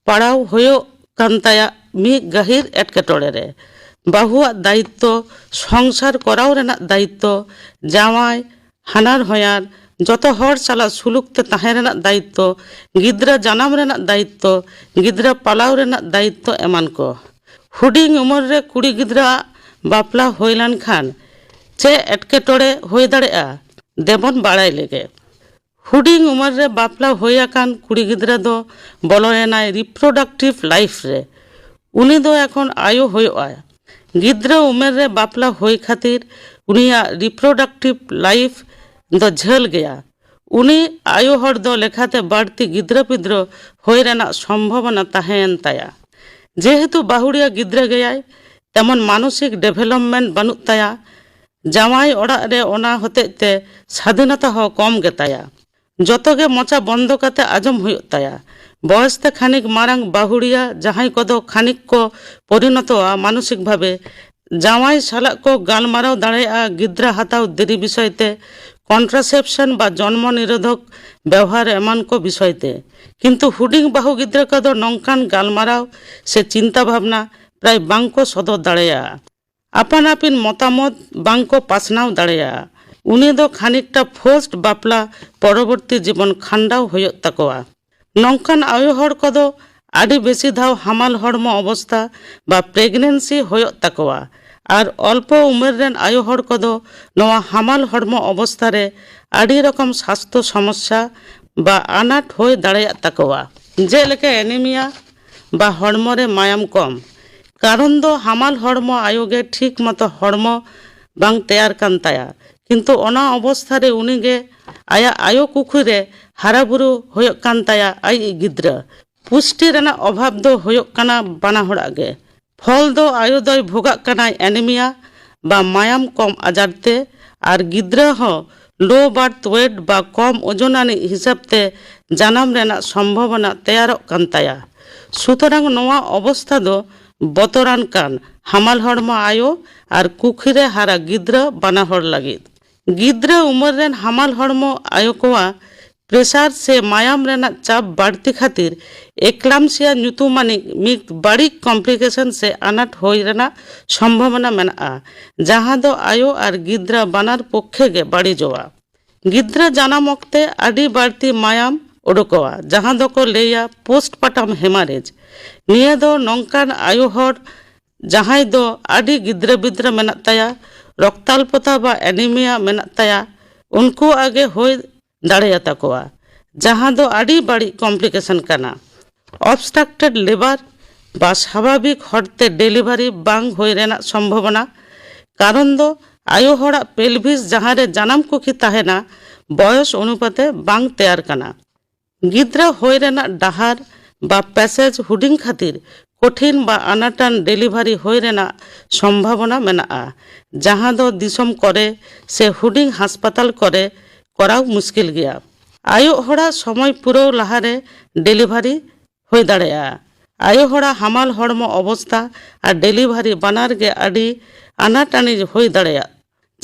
ᱯᱟᱲᱟᱣ ᱦᱩᱭᱩᱜ ᱠᱟᱱ ᱛᱟᱭᱟ ᱢᱤᱫ ᱜᱟᱹᱦᱤᱨ ᱮᱴᱠᱮᱴᱚᱬᱮ ᱨᱮ᱾ ᱵᱟᱹᱦᱩᱣᱟᱜ ᱫᱟᱭᱤᱛᱛᱚ, ᱥᱚᱝᱥᱟᱨ ᱠᱚᱨᱟᱣ ᱨᱮᱱᱟᱜ ᱫᱟᱭᱤᱛᱛᱚ, ᱡᱟᱶᱟᱭ, ᱦᱟᱱᱟᱨ ᱦᱚᱧᱦᱟᱨ, ᱡᱚᱛᱚ ᱦᱚᱲ ᱥᱟᱞᱟᱜ ᱥᱩᱞᱩᱠ ᱛᱮ ᱛᱟᱦᱮᱸ ᱨᱮᱱᱟᱜ ᱫᱟᱭᱤᱛᱛᱚ, ᱜᱤᱫᱽᱨᱟᱹ ᱡᱟᱱᱟᱢ ᱨᱮᱱᱟᱜ ᱫᱟᱭᱤᱛᱛᱚ, ᱜᱤᱫᱽᱨᱟᱹ ᱯᱟᱞᱟᱣ ᱨᱮᱱᱟᱜ ᱫᱟᱭᱤᱛᱛᱚ ᱮᱢᱟᱱ ᱠᱚ᱾ ᱦᱩᱰᱤᱧ ᱩᱢᱮᱨ ᱨᱮ ᱠᱩᱲᱤ ᱜᱤᱫᱽᱨᱟᱹᱣᱟᱜ ᱵᱟᱯᱞᱟ ᱦᱩᱭ ᱞᱮᱱᱠᱷᱟᱱ ᱪᱮᱫ ᱮᱴᱠᱮᱴᱚᱬᱮ ᱦᱩᱭ ᱫᱟᱲᱮᱭᱟᱜᱼᱟ, ᱫᱮᱵᱚᱱ ᱵᱟᱲᱟᱭ ᱞᱮᱜᱮ᱾ ᱦᱩᱰᱤᱧ ᱩᱢᱮᱨ ᱨᱮ ᱵᱟᱯᱞᱟ ᱦᱩᱭ ᱟᱠᱟᱱ ᱠᱩᱲᱤ ᱜᱤᱫᱽᱨᱟᱹ ᱫᱚ ᱵᱚᱞᱚᱭᱮᱱᱟᱭ ᱨᱤᱯᱨᱚᱰᱟᱠᱴᱤᱵᱷ ᱞᱟᱭᱤᱯᱷ ᱨᱮ᱾ ᱩᱱᱤ ᱫᱚ ᱮᱠᱷᱚᱱ ᱟᱭᱳ ᱦᱩᱭᱩᱜᱼᱟ᱾ ᱜᱤᱫᱽᱨᱟᱹ ᱩᱢᱮᱨ ᱨᱮ ᱵᱟᱯᱞᱟ ᱦᱩᱭ ᱠᱷᱟᱹᱛᱤᱨ ᱩᱱᱤᱭᱟᱜ ᱨᱤᱯᱨᱚᱰᱟᱠᱴᱤᱵᱷ ᱞᱟᱭᱤᱯᱷ ᱫᱚ ᱡᱷᱟᱹᱞ ᱜᱮᱭᱟ᱾ ᱩᱱᱤ ᱟᱭᱳ ᱦᱚᱲ ᱫᱚ ᱞᱮᱠᱷᱟᱛᱮ ᱵᱟᱹᱲᱛᱤ ᱜᱤᱫᱽᱨᱟᱹ ᱯᱤᱫᱽᱨᱟᱹ ᱦᱩᱭ ᱨᱮᱱᱟᱜ ᱥᱚᱢᱵᱷᱚᱵᱚᱱᱟ ᱛᱟᱦᱮᱸᱭᱮᱱ ᱛᱟᱭᱟ᱾ ᱡᱮᱦᱮᱛᱩ ᱵᱟᱹᱦᱩᱲᱤᱭᱟᱹ ᱜᱤᱫᱽᱨᱟᱹ ᱜᱮᱭᱟᱭ, ᱛᱮᱢᱚᱱ ᱢᱟᱱᱚᱥᱤᱠ ᱰᱮᱵᱷᱮᱞᱚᱯᱢᱮᱱᱴ ᱵᱟᱹᱱᱩᱜ ᱛᱟᱭᱟ᱾ ᱡᱟᱶᱟᱭ ᱚᱲᱟᱜ ᱨᱮ ᱚᱱᱟ ᱦᱚᱛᱮᱡ ᱛᱮ ᱥᱟᱫᱷᱤᱱᱚᱛᱟ ᱦᱚᱸ ᱠᱚᱢ ᱜᱮᱛᱟᱭᱟ᱾ ᱡᱚᱛᱚ ᱜᱮ ᱢᱚᱪᱟ ᱵᱚᱱᱫᱚ ᱠᱟᱛᱮ ᱟᱸᱡᱚᱢ ᱦᱩᱭᱩᱜ ᱛᱟᱭᱟ᱾ ᱵᱚᱭᱚᱥ ᱛᱮ ᱠᱷᱟᱹᱱᱤᱠ ᱢᱟᱨᱟᱝ ᱵᱟᱹᱦᱩᱲᱤᱭᱟ, ᱡᱟᱦᱟᱸᱭ ᱠᱚᱫᱚ ᱠᱷᱟᱹᱱᱤᱠ ᱠᱚ ᱯᱚᱨᱤᱱᱚᱛᱚᱜᱼᱟ ᱢᱟᱱᱚᱥᱤᱠ ᱵᱷᱟᱵᱮ, ᱡᱟᱶᱟᱭ ᱥᱟᱞᱟᱜ ᱠᱚ ᱜᱟᱞᱢᱟᱨᱟᱣ ᱫᱟᱲᱮᱭᱟᱜᱼᱟ ᱜᱤᱫᱽᱨᱟᱹ ᱦᱟᱛᱟᱣ ᱫᱮᱨᱤ ᱵᱤᱥᱚᱭ ᱛᱮ, ᱠᱚᱱᱴᱨᱟᱥᱮᱯᱥᱚᱱ ᱵᱟ ᱡᱚᱱᱢᱚ ᱱᱤᱨᱳᱫᱷᱚᱠ ᱵᱮᱣᱦᱟᱨ ᱮᱢᱟᱱ ᱠᱚ ᱵᱤᱥᱚᱭ ᱛᱮ᱾ ᱠᱤᱱᱛᱩ ᱦᱩᱰᱤᱧ ᱵᱟᱹᱦᱩ ᱜᱤᱫᱽᱨᱟᱹ ᱠᱚᱫᱚ ᱱᱚᱝᱠᱟᱱ ᱜᱟᱞᱢᱟᱨᱟᱣ ᱥᱮ ᱪᱤᱱᱛᱟ ᱵᱷᱟᱵᱽᱱᱟ ᱯᱨᱟᱭ ᱵᱟᱝ ᱠᱚ ᱥᱚᱫᱚᱨ ᱫᱟᱲᱮᱭᱟᱜᱼᱟ᱾ ᱟᱯᱟᱱ ᱟᱹᱯᱤᱱ ᱢᱚᱛᱟᱢᱚᱛ ᱵᱟᱝ ᱠᱚ ᱯᱟᱥᱱᱟᱣ ᱫᱟᱲᱮᱭᱟᱜᱼᱟ᱾ ᱩᱱᱤ ᱫᱚ ᱠᱷᱟᱹᱱᱤᱠᱴᱟ ᱯᱷᱳᱨᱥᱰ ᱵᱟᱯᱞᱟ ᱯᱚᱨᱚᱵᱚᱨᱛᱤ ᱡᱤᱵᱚᱱ ᱠᱷᱟᱸᱰᱟᱣ ᱦᱩᱭᱩᱜ ᱛᱟᱠᱚᱣᱟ᱾ ᱱᱚᱝᱠᱟᱱ ᱟᱭᱳ ᱦᱚᱲ ᱠᱚᱫᱚ ᱟᱹᱰᱤ ᱵᱮᱥᱤ ᱫᱷᱟᱣ ᱦᱟᱢᱟᱞ ᱦᱚᱲᱢᱚ ᱚᱵᱚᱥᱛᱷᱟ ᱵᱟ ᱯᱨᱮᱜᱱᱮᱱᱥᱤ ᱦᱩᱭᱩᱜ ᱛᱟᱠᱚᱣᱟ᱾ ᱟᱨ ᱚᱞᱯᱚ ᱩᱢᱮᱨ ᱨᱮᱱ ᱟᱭᱳ ᱦᱚᱲ ᱠᱚᱫᱚ ᱱᱚᱣᱟ ᱦᱟᱢᱟᱞ ᱦᱚᱲᱢᱚ ᱚᱵᱚᱥᱛᱷᱟ ᱨᱮ ᱟᱹᱰᱤ ᱨᱚᱠᱚᱢ ᱥᱟᱥᱛᱷᱚ ᱥᱚᱢᱚᱥᱥᱟ ᱵᱟ ᱟᱱᱟᱴ ᱦᱩᱭ ᱫᱟᱲᱮᱭᱟᱜ ᱛᱟᱠᱚᱣᱟ, ᱡᱮᱞᱮᱠᱟ ᱮᱱᱤᱢᱤᱭᱟ ᱵᱟ ᱦᱚᱲᱢᱚ ᱨᱮ ᱢᱟᱭᱟᱢ ᱠᱚᱢ᱾ ᱠᱟᱨᱚᱱ ᱫᱚ ᱦᱟᱢᱟᱞ ᱦᱚᱲᱢᱚ ᱟᱭᱳ ᱜᱮ ᱴᱷᱤᱠ ᱢᱚᱛᱚ ᱦᱚᱲᱢᱚ ᱵᱟᱝ ᱛᱮᱭᱟᱨ ᱠᱟᱱ ᱛᱟᱭᱟ, ᱠᱤᱱᱛᱩ ᱚᱱᱟ ᱚᱵᱚᱥᱛᱷᱟ ᱨᱮ ᱩᱱᱤ ᱜᱮ ᱟᱭᱟᱜ ᱟᱭᱳ ᱠᱩᱠᱷᱤ ᱨᱮ ᱦᱟᱨᱟ ᱵᱩᱨᱩ ᱦᱩᱭᱩᱜ ᱠᱟᱱ ᱛᱟᱭᱟ ᱟᱡᱤᱡ ᱜᱤᱫᱽᱨᱟᱹ᱾ ᱯᱩᱥᱴᱤ ᱨᱮᱱᱟᱜ ᱚᱵᱷᱟᱵᱽ ᱫᱚ ᱦᱩᱭᱩᱜ ᱠᱟᱱᱟ ᱵᱟᱱᱟ ᱦᱚᱲᱟᱜ ᱜᱮ᱾ ᱯᱷᱚᱞ ᱫᱚ ᱟᱭᱳ ᱫᱚᱭ ᱵᱷᱳᱜᱟᱜ ᱠᱟᱱᱟᱭ ᱮᱱᱤᱢᱤᱭᱟ ᱵᱟ ᱢᱟᱭᱟᱢ ᱠᱚᱢ ᱟᱡᱟᱨ ᱛᱮ, ᱟᱨ ᱜᱤᱫᱽᱨᱟᱹ ᱦᱚᱸ ᱞᱳ ᱵᱟᱨᱛᱷ ᱳᱭᱮᱴ ᱵᱟ ᱠᱚᱢ ᱳᱡᱚᱱ ᱟᱹᱱᱤᱡ ᱦᱤᱥᱟᱹᱵ ᱛᱮ ᱡᱟᱱᱟᱢ ᱨᱮᱱᱟᱜ ᱥᱚᱢᱵᱷᱚᱵᱚᱱᱟ ᱛᱮᱭᱟᱨᱚᱜ ᱠᱟᱱ ᱛᱟᱭᱟ᱾ ᱥᱩᱛᱚᱨᱟᱝ ᱱᱚᱣᱟ ᱚᱵᱚᱥᱛᱷᱟ ᱫᱚ ᱵᱚᱛᱚᱨᱟᱱ ᱠᱟᱱ ᱦᱟᱢᱟᱞ ᱦᱚᱲᱢᱚ ᱟᱭᱳ ᱟᱨ ᱠᱩᱠᱷᱤ ᱨᱮ ᱦᱟᱨᱟ ᱜᱤᱫᱽᱨᱟᱹ ᱵᱟᱱᱟ ᱦᱚᱲ ᱞᱟᱹᱜᱤᱫ᱾ ᱜᱤᱫᱽᱨᱟᱹ ᱩᱢᱮᱨ ᱨᱮᱱ ᱦᱟᱢᱟᱞ ᱦᱚᱲᱢᱚ ᱟᱭᱳ ᱠᱚᱣᱟᱜ ᱯᱨᱮᱥᱟᱨ ᱥᱮ ᱢᱟᱭᱟᱢ ᱨᱮᱱᱟᱜ ᱪᱟᱯ ᱵᱟᱹᱲᱛᱤ ᱠᱷᱟᱹᱛᱤᱨ ᱮᱠᱞᱟᱢᱥᱤᱭᱟ ᱧᱩᱛᱩᱢᱟᱱᱤᱡ ᱢᱤᱫ ᱵᱟᱹᱲᱤᱡ ᱠᱚᱢᱯᱞᱤᱠᱮᱥᱚᱱ ᱥᱮ ᱟᱱᱟᱴ ᱦᱩᱭ ᱨᱮᱱᱟᱜ ᱥᱚᱢᱵᱷᱚᱵᱚᱱᱟ ᱢᱮᱱᱟᱜᱼᱟ, ᱡᱟᱦᱟᱸ ᱫᱚ ᱟᱭᱳ ᱟᱨ ᱜᱤᱫᱽᱨᱟᱹ ᱵᱟᱱᱟᱨ ᱯᱚᱠᱠᱷᱮ ᱜᱮ ᱵᱟᱹᱲᱤᱡᱚᱜᱼᱟ᱾ ᱜᱤᱫᱽᱨᱟᱹ ᱡᱟᱱᱟᱢ ᱚᱠᱛᱮ ᱟᱹᱰᱤ ᱵᱟᱹᱲᱛᱤ ᱢᱟᱭᱟᱢ ᱩᱰᱩᱠᱚᱜᱼᱟ, ᱡᱟᱦᱟᱸ ᱫᱚᱠᱚ ᱞᱟᱹᱭᱟ ᱯᱳᱥᱴᱯᱟᱨᱴᱟᱢ ᱦᱮᱢᱟᱨᱮᱡᱽ᱾ ᱱᱤᱭᱟᱹ ᱫᱚ ᱱᱚᱝᱠᱟᱱ ᱟᱭᱳ ᱦᱚᱲ ᱡᱟᱦᱟᱸᱭ ᱫᱚ ᱟᱹᱰᱤ ᱜᱤᱫᱽᱨᱟᱹ ᱯᱤᱫᱽᱨᱟᱹ ᱢᱮᱱᱟᱜ ᱛᱟᱭᱟ, ᱨᱚᱠᱛᱟᱞᱯᱚᱛᱟ ᱵᱟ ᱮᱱᱤᱢᱤᱭᱟ ᱢᱮᱱᱟᱜ ᱛᱟᱭᱟ, ᱩᱱᱠᱩᱣᱟᱜ ᱜᱮ ᱦᱩᱭ ᱫᱟᱲᱮᱭᱟᱛᱟ ᱠᱚᱣᱟ, ᱡᱟᱦᱟᱸ ᱫᱚ ᱟᱹᱰᱤ ᱵᱟᱹᱲᱤᱡ ᱠᱚᱢᱯᱞᱤᱠᱮᱥᱚᱱ ᱠᱟᱱᱟ᱾ ᱚᱵᱥᱴᱨᱟᱠᱴᱮᱰ ᱞᱮᱵᱟᱨ ᱵᱟ ᱥᱟᱵᱷᱟᱵᱤᱠ ᱦᱚᱲᱛᱮ ᱰᱮᱞᱤᱵᱷᱟᱨᱤ ᱵᱟᱝ ᱦᱩᱭ ᱨᱮᱱᱟᱜ ᱥᱚᱢᱵᱷᱚᱵᱚᱱᱟ᱾ ᱠᱟᱨᱚᱱ ᱫᱚ ᱟᱭᱳ ᱦᱚᱲᱟᱜ ᱯᱮᱞᱵᱷᱤᱥ, ᱡᱟᱦᱟᱸ ᱨᱮ ᱡᱟᱱᱟᱢ ᱠᱩᱠᱷᱤ ᱛᱟᱦᱮᱱᱟ, ᱵᱚᱭᱚᱥ ᱚᱱᱩᱯᱟᱛᱮ ᱵᱟᱝ ᱛᱮᱭᱟᱨ ᱠᱟᱱᱟ᱾ ᱜᱤᱫᱽᱨᱟᱹ ᱦᱩᱭ ᱨᱮᱱᱟᱜ ᱰᱟᱦᱟᱨ ᱵᱟ ᱯᱮᱥᱮᱡᱽ ᱦᱩᱰᱤᱧ ᱠᱷᱟᱹᱛᱤᱨ ᱠᱚᱴᱷᱤᱱ ᱵᱟ ᱟᱱᱟᱴᱟᱱ ᱰᱮᱞᱤᱵᱷᱟᱨᱤ ᱦᱩᱭ ᱨᱮᱱᱟᱜ ᱥᱚᱢᱵᱷᱟᱵᱚᱱᱟ ᱢᱮᱱᱟᱜᱼᱟ, ᱡᱟᱦᱟᱸ ᱫᱚ ᱫᱤᱥᱚᱢ ᱠᱚᱨᱮ ᱥᱮ ᱦᱩᱰᱤᱧ ᱦᱟᱥᱯᱟᱛᱟᱞ ᱠᱚᱨᱮ ᱠᱚᱨᱟᱣ ᱢᱩᱥᱠᱤᱞ ᱜᱮᱭᱟ᱾ ᱟᱭᱳ ᱦᱚᱲᱟᱜ ᱥᱚᱢᱚᱭ ᱯᱩᱨᱟᱹᱣ ᱞᱟᱦᱟᱨᱮ ᱰᱮᱞᱤᱵᱷᱟᱨᱤ ᱦᱩᱭ ᱫᱟᱲᱮᱭᱟᱜᱼᱟ᱾ ᱟᱭᱳ ᱦᱚᱲᱟᱜ ᱦᱟᱢᱟᱞ ᱦᱚᱲᱢᱚ ᱚᱵᱚᱥᱛᱟ ᱟᱨ ᱰᱮᱞᱤᱵᱷᱟᱨᱤ ᱵᱟᱱᱟᱨ ᱜᱮ ᱟᱹᱰᱤ ᱟᱱᱟᱴ ᱟᱹᱱᱤᱡ ᱦᱩᱭ ᱫᱟᱲᱮᱭᱟᱜᱼᱟ,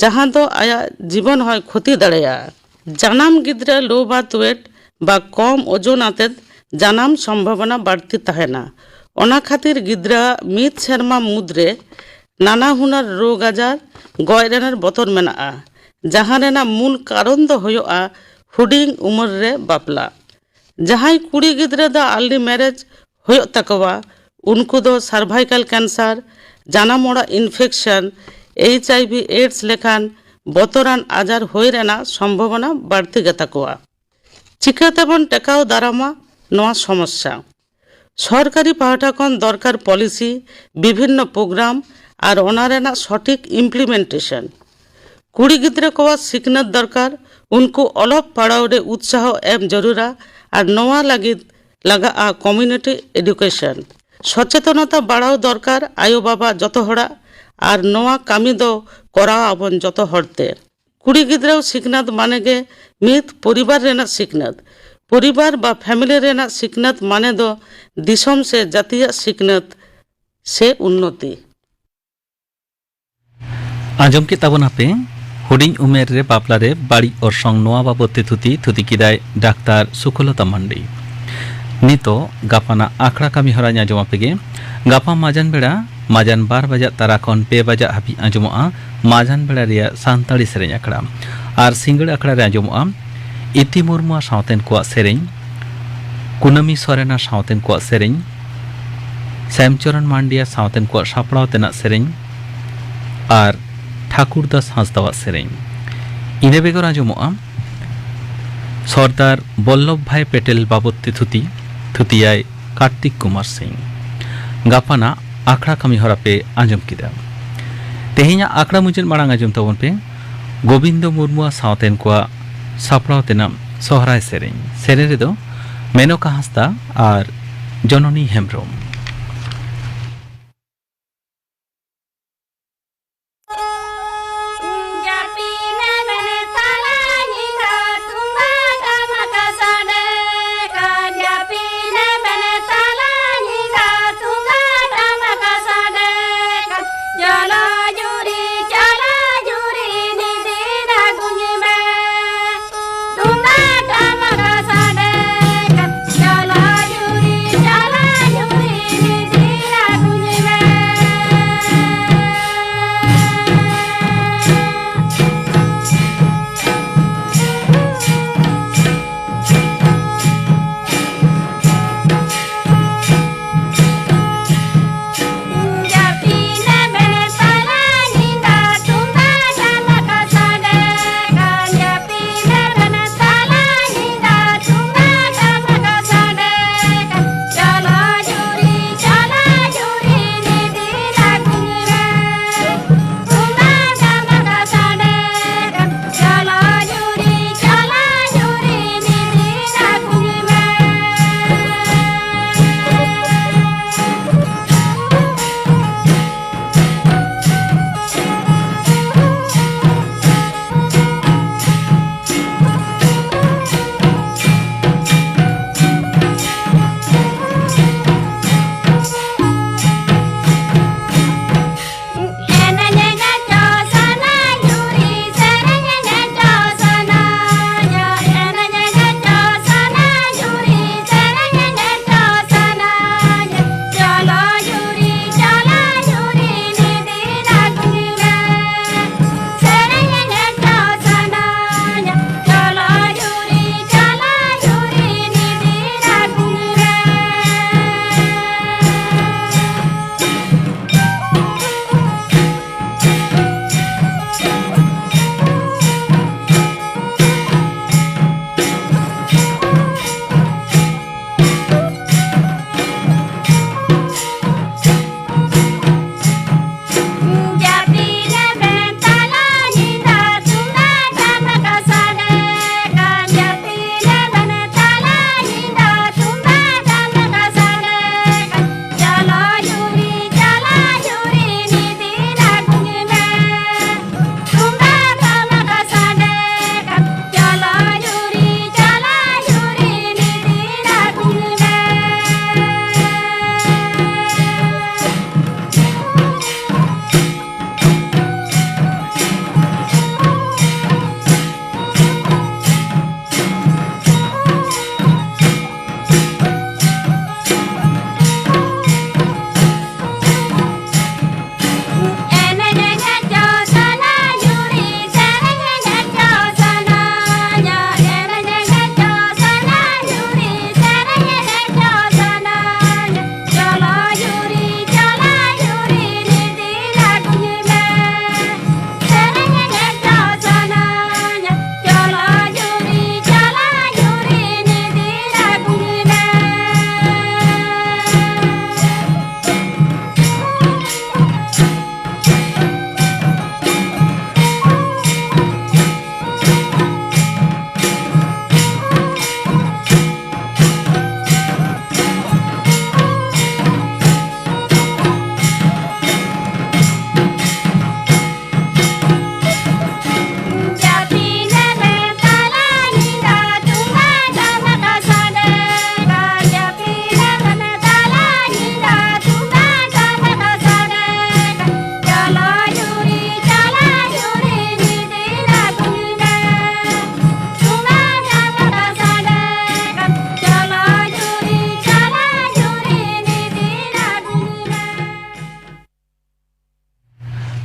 ᱡᱟᱦᱟᱸ ᱫᱚ ᱟᱭᱟᱜ ᱡᱤᱵᱚᱱ ᱦᱚᱸᱭ ᱠᱷᱚᱛᱤ ᱫᱟᱲᱮᱭᱟᱜᱼᱟ᱾ ᱡᱟᱱᱟᱢ ᱜᱤᱫᱽᱨᱟᱹ ᱞᱳ ᱵᱟᱨᱛᱷ ᱣᱮᱴ ᱵᱟ ᱠᱚᱢ ᱳᱡᱚᱱ ᱟᱛᱮᱫ ᱡᱟᱱᱟᱢ ᱥᱚᱢᱵᱷᱟᱵᱚᱱᱟ ᱵᱟᱹᱲᱛᱤ ᱛᱟᱦᱮᱱᱟ᱾ ᱚᱱᱟ ᱠᱷᱟᱹᱛᱤᱨ ᱜᱤᱫᱽᱨᱟᱹ ᱢᱤᱫ ᱥᱮᱨᱢᱟ ᱢᱩᱫᱽᱨᱮ ᱱᱟᱱᱟ ᱦᱩᱱᱟᱹᱨ ᱨᱳᱜᱽ ᱟᱡᱟᱨ ᱜᱚᱡ ᱨᱮᱱᱟᱜ ᱵᱚᱛᱚᱨ ᱢᱮᱱᱟᱜᱼᱟ, ᱡᱟᱦᱟᱸ ᱨᱮᱱᱟᱜ ᱢᱩᱞ ᱠᱟᱨᱚᱱ ᱫᱚ ᱦᱩᱭᱩᱜᱼᱟ ᱦᱩᱰᱤᱧ ᱩᱢᱮᱨ ᱨᱮ ᱵᱟᱯᱞᱟ᱾ ᱡᱟᱦᱟᱸᱭ ᱠᱩᱲᱤ ᱜᱤᱫᱽᱨᱟᱹ ᱫᱚ ᱟᱨᱞᱤ ᱢᱮᱨᱮᱡᱽ ᱦᱩᱭᱩᱜ ᱛᱟᱠᱚᱣᱟ, ᱩᱱᱠᱩ ᱫᱚ ᱥᱟᱨᱵᱷᱟᱭᱠᱟᱞ ᱠᱮᱱᱥᱟᱨ, ᱡᱟᱱᱟᱢ ᱚᱲᱟᱜ ᱤᱱᱯᱷᱮᱠᱥᱚᱱ, ᱮᱭᱤᱪ ᱟᱭ ᱵᱷᱤ ᱮᱰᱥ ᱞᱮᱠᱟᱱ ᱵᱚᱛᱚᱨᱟᱱ ᱟᱡᱟᱨ ᱦᱩᱭ ᱨᱮᱱᱟᱜ ᱥᱚᱢᱵᱷᱚᱵᱚᱱᱟ ᱵᱟᱹᱲᱛᱤ ᱜᱮᱛᱟ ᱠᱚᱣᱟ᱾ ᱪᱤᱠᱟᱹ ᱛᱮᱵᱚᱱ ᱴᱮᱠᱟᱣ ᱫᱟᱨᱟᱢᱟ ᱱᱚᱣᱟ ᱥᱚᱢᱚᱥᱥᱟ? ᱥᱚᱨᱠᱟᱨᱤ ᱯᱟᱦᱴᱟ ᱠᱷᱚᱱ ᱫᱚᱨᱠᱟᱨ ᱯᱚᱞᱤᱥᱤ, ᱵᱤᱵᱷᱤᱱᱱᱚ ᱯᱨᱳᱜᱨᱟᱢ ᱟᱨ ᱚᱱᱟ ᱨᱮᱱᱟᱜ ᱥᱚᱴᱷᱤᱠ ᱤᱢᱯᱞᱤᱢᱮᱱᱴᱮᱥᱚᱱ᱾ ᱠᱩᱲᱤ ᱜᱤᱫᱽᱨᱟᱹ ᱠᱚᱣᱟᱜ ᱥᱤᱠᱷᱱᱟᱹᱛ ᱫᱚᱨᱠᱟᱨ, ᱩᱱᱠᱩ ᱚᱞᱚᱜ ᱯᱟᱲᱦᱟᱣ ᱨᱮ ᱩᱛᱥᱟᱦᱚ ᱮᱢ ᱡᱟᱹᱨᱩᱲᱟ ᱟᱨ ᱱᱚᱣᱟ ᱞᱟᱹᱜᱤᱫ ᱞᱟᱜᱟᱜᱼᱟ ᱠᱚᱢᱤᱭᱩᱱᱤᱴᱤ ᱮᱰᱩᱠᱮᱥᱚᱱ᱾ ᱥᱚᱪᱮᱛᱚᱱᱚᱛᱟ ᱵᱟᱲᱟᱣ ᱫᱚᱨᱠᱟᱨ ᱟᱭᱳ ᱵᱟᱵᱟ ᱡᱚᱛᱚ ᱦᱚᱲᱟᱜ, ᱟᱨ ᱱᱚᱣᱟ ᱠᱟᱹᱢᱤ ᱫᱚ ᱠᱚᱨᱟᱣ ᱟᱵᱚᱱ ᱡᱚᱛᱚ ᱦᱚᱲᱛᱮ᱾ ᱠᱩᱲᱤ ᱜᱤᱫᱽᱨᱟᱹ ᱥᱤᱠᱷᱱᱟᱹᱛ ᱢᱟᱱᱮ ᱜᱮ ᱢᱤᱫ ᱯᱚᱨᱤᱵᱟᱨ ᱨᱮᱱᱟᱜ ᱥᱤᱠᱷᱱᱟᱹᱛ᱾ ᱯᱚᱨᱤᱵᱟᱨ ᱵᱟ ᱯᱷᱮᱢᱤᱞᱤ ᱨᱮᱱᱟᱜ ᱥᱤᱠᱷᱱᱟᱹᱛ ᱢᱟᱱᱮ ᱫᱚ ᱫᱤᱥᱚᱢ ᱥᱮ ᱡᱟᱹᱛᱤᱭᱟᱜ ᱥᱤᱠᱷᱱᱟᱹᱛ ᱥᱮ ᱩᱱᱱᱚᱛᱤ᱾ ᱟᱸᱡᱚᱢ ᱠᱮᱫ ᱛᱟᱵᱚᱱᱟᱯᱮ ᱦᱩᱰᱤᱧ ᱩᱢᱮᱨ ᱨᱮ ᱵᱟᱯᱞᱟ ᱨᱮ ᱵᱟᱹᱲᱤᱡ ᱚᱨᱥᱚᱝ, ᱱᱚᱣᱟ ᱵᱟᱵᱚᱫ ᱛᱮ ᱛᱷᱩᱛᱤ, ᱛᱷᱩᱛᱤ ᱠᱮᱫᱟᱭ ᱰᱟᱠᱛᱟᱨ ᱥᱩᱠᱚᱞᱚᱛᱟ ᱢᱟᱱᱰᱤ᱾ ᱱᱤᱛᱚᱜ ᱜᱟᱯᱟᱱᱟᱜ ᱟᱠᱷᱲᱟ ᱠᱟᱹᱢᱤ ᱦᱚᱨᱟ ᱟᱸᱡᱚᱢ ᱟᱯᱮ ᱜᱮ᱾ ᱜᱟᱯᱟ ᱢᱟᱡᱟᱱ ᱵᱮᱲᱟ, ᱢᱟᱡᱟᱱ ᱵᱟᱨ ᱵᱟᱡᱟᱜ ᱛᱟᱨᱟ ᱠᱷᱚᱱ ᱯᱮ ᱵᱟᱡᱟᱜ ᱦᱟᱹᱵᱤᱡ ᱟᱸᱡᱚᱢᱚᱜᱼᱟ ᱢᱟᱡᱟᱱ ᱵᱮᱲᱟ ᱨᱮᱭᱟᱜ ᱥᱟᱱᱛᱟᱲᱤ ᱥᱮᱨᱮᱧ ᱟᱠᱷᱲᱟ᱾ ᱟᱨ ᱥᱤᱸᱜᱟᱹᱲ ᱟᱠᱷᱲᱟ ᱨᱮ ᱟᱸᱡᱚᱢᱚᱜᱼᱟ ᱤᱛᱤ ᱢᱩᱨᱢᱩᱣᱟᱜ ᱥᱟᱶᱛᱮᱱ ᱠᱚᱣᱟᱜ ᱥᱮᱨᱮᱧ, ᱠᱩᱱᱟᱹᱢᱤ ᱥᱚᱨᱮᱱᱟᱜ ᱥᱟᱶᱛᱮᱱ ᱠᱚᱣᱟᱜ ᱥᱮᱨᱮᱧ, ᱥᱮᱢᱪᱚᱨᱚᱱ ᱢᱟᱱᱰᱤᱭᱟ ᱥᱟᱶᱛᱮᱱ ᱠᱚᱣᱟᱜ ᱥᱟᱯᱲᱟᱣ ᱛᱮᱱᱟᱜ ᱥᱮᱨᱮᱧ ᱟᱨ ᱴᱷᱟᱠᱩᱨ ᱫᱟᱥ ᱦᱟᱸᱥᱫᱟᱣᱟᱜ ᱥᱮᱨᱮᱧ᱾ ᱤᱱᱟᱹ ᱵᱮᱜᱚᱨ ᱟᱸᱡᱚᱢᱚᱜᱼᱟ ᱥᱚᱨᱫᱟᱨ ᱵᱚᱞᱞᱚᱵᱷ ᱵᱷᱟᱭ ᱯᱮᱴᱮᱞ ᱵᱟᱵᱚᱫ ᱛᱮ ᱛᱷᱩᱛᱤ, ᱛᱷᱩᱛᱤᱭᱟᱭ ᱠᱟᱨᱛᱤᱠ ᱠᱩᱢᱟᱨ ᱥᱤᱝ᱾ ᱜᱟᱯᱟᱱᱟᱜ ᱟᱠᱷᱲᱟ ᱠᱟᱹᱢᱤ ᱦᱚᱨᱟ ᱯᱮ ᱟᱸᱡᱚᱢ ᱠᱮᱫᱟ᱾ ᱛᱮᱦᱮᱧᱟᱜ ᱟᱠᱷᱲᱟ ᱢᱩᱪᱟᱹᱫ ᱢᱟᱲᱟᱝ ᱟᱸᱡᱚᱢ ᱛᱟᱵᱚᱱ ᱯᱮ ᱜᱳᱵᱤᱱᱫᱚ ᱢᱩᱨᱢᱩᱣᱟᱜ ᱥᱟᱶᱛᱮᱱ ᱠᱚᱣᱟᱜ ᱥᱟᱯᱲᱟᱣ ᱛᱮᱱᱟᱜ ᱥᱚᱦᱨᱟᱭ ᱥᱮᱨᱮᱧ᱾ ᱥᱮᱨᱮᱧ ᱨᱮᱫᱚ ᱢᱮᱱᱚᱠᱟ ᱦᱟᱸᱥᱫᱟ ᱟᱨ ᱡᱚᱱᱚᱱᱤ ᱦᱮᱢᱵᱽᱨᱚᱢ᱾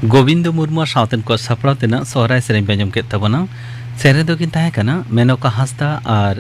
ᱜᱳᱵᱤᱱᱫᱚ ᱢᱩᱨᱢᱩ ᱥᱟᱶᱛᱮᱱ ᱠᱚ ᱥᱟᱯᱲᱟᱣ ᱛᱮᱱᱟᱜ ᱥᱚᱦᱨᱟᱭ ᱥᱮᱨᱮᱧ ᱯᱮ ᱟᱸᱡᱚᱢ ᱠᱮᱫ ᱛᱟᱵᱚᱱᱟ᱾ ᱥᱮᱨᱮᱧ ᱫᱚᱠᱤᱱ ᱛᱟᱦᱮᱸ ᱠᱟᱱᱟ ᱢᱮᱱᱚᱠᱟ ᱦᱟᱸᱥᱫᱟ ᱟᱨ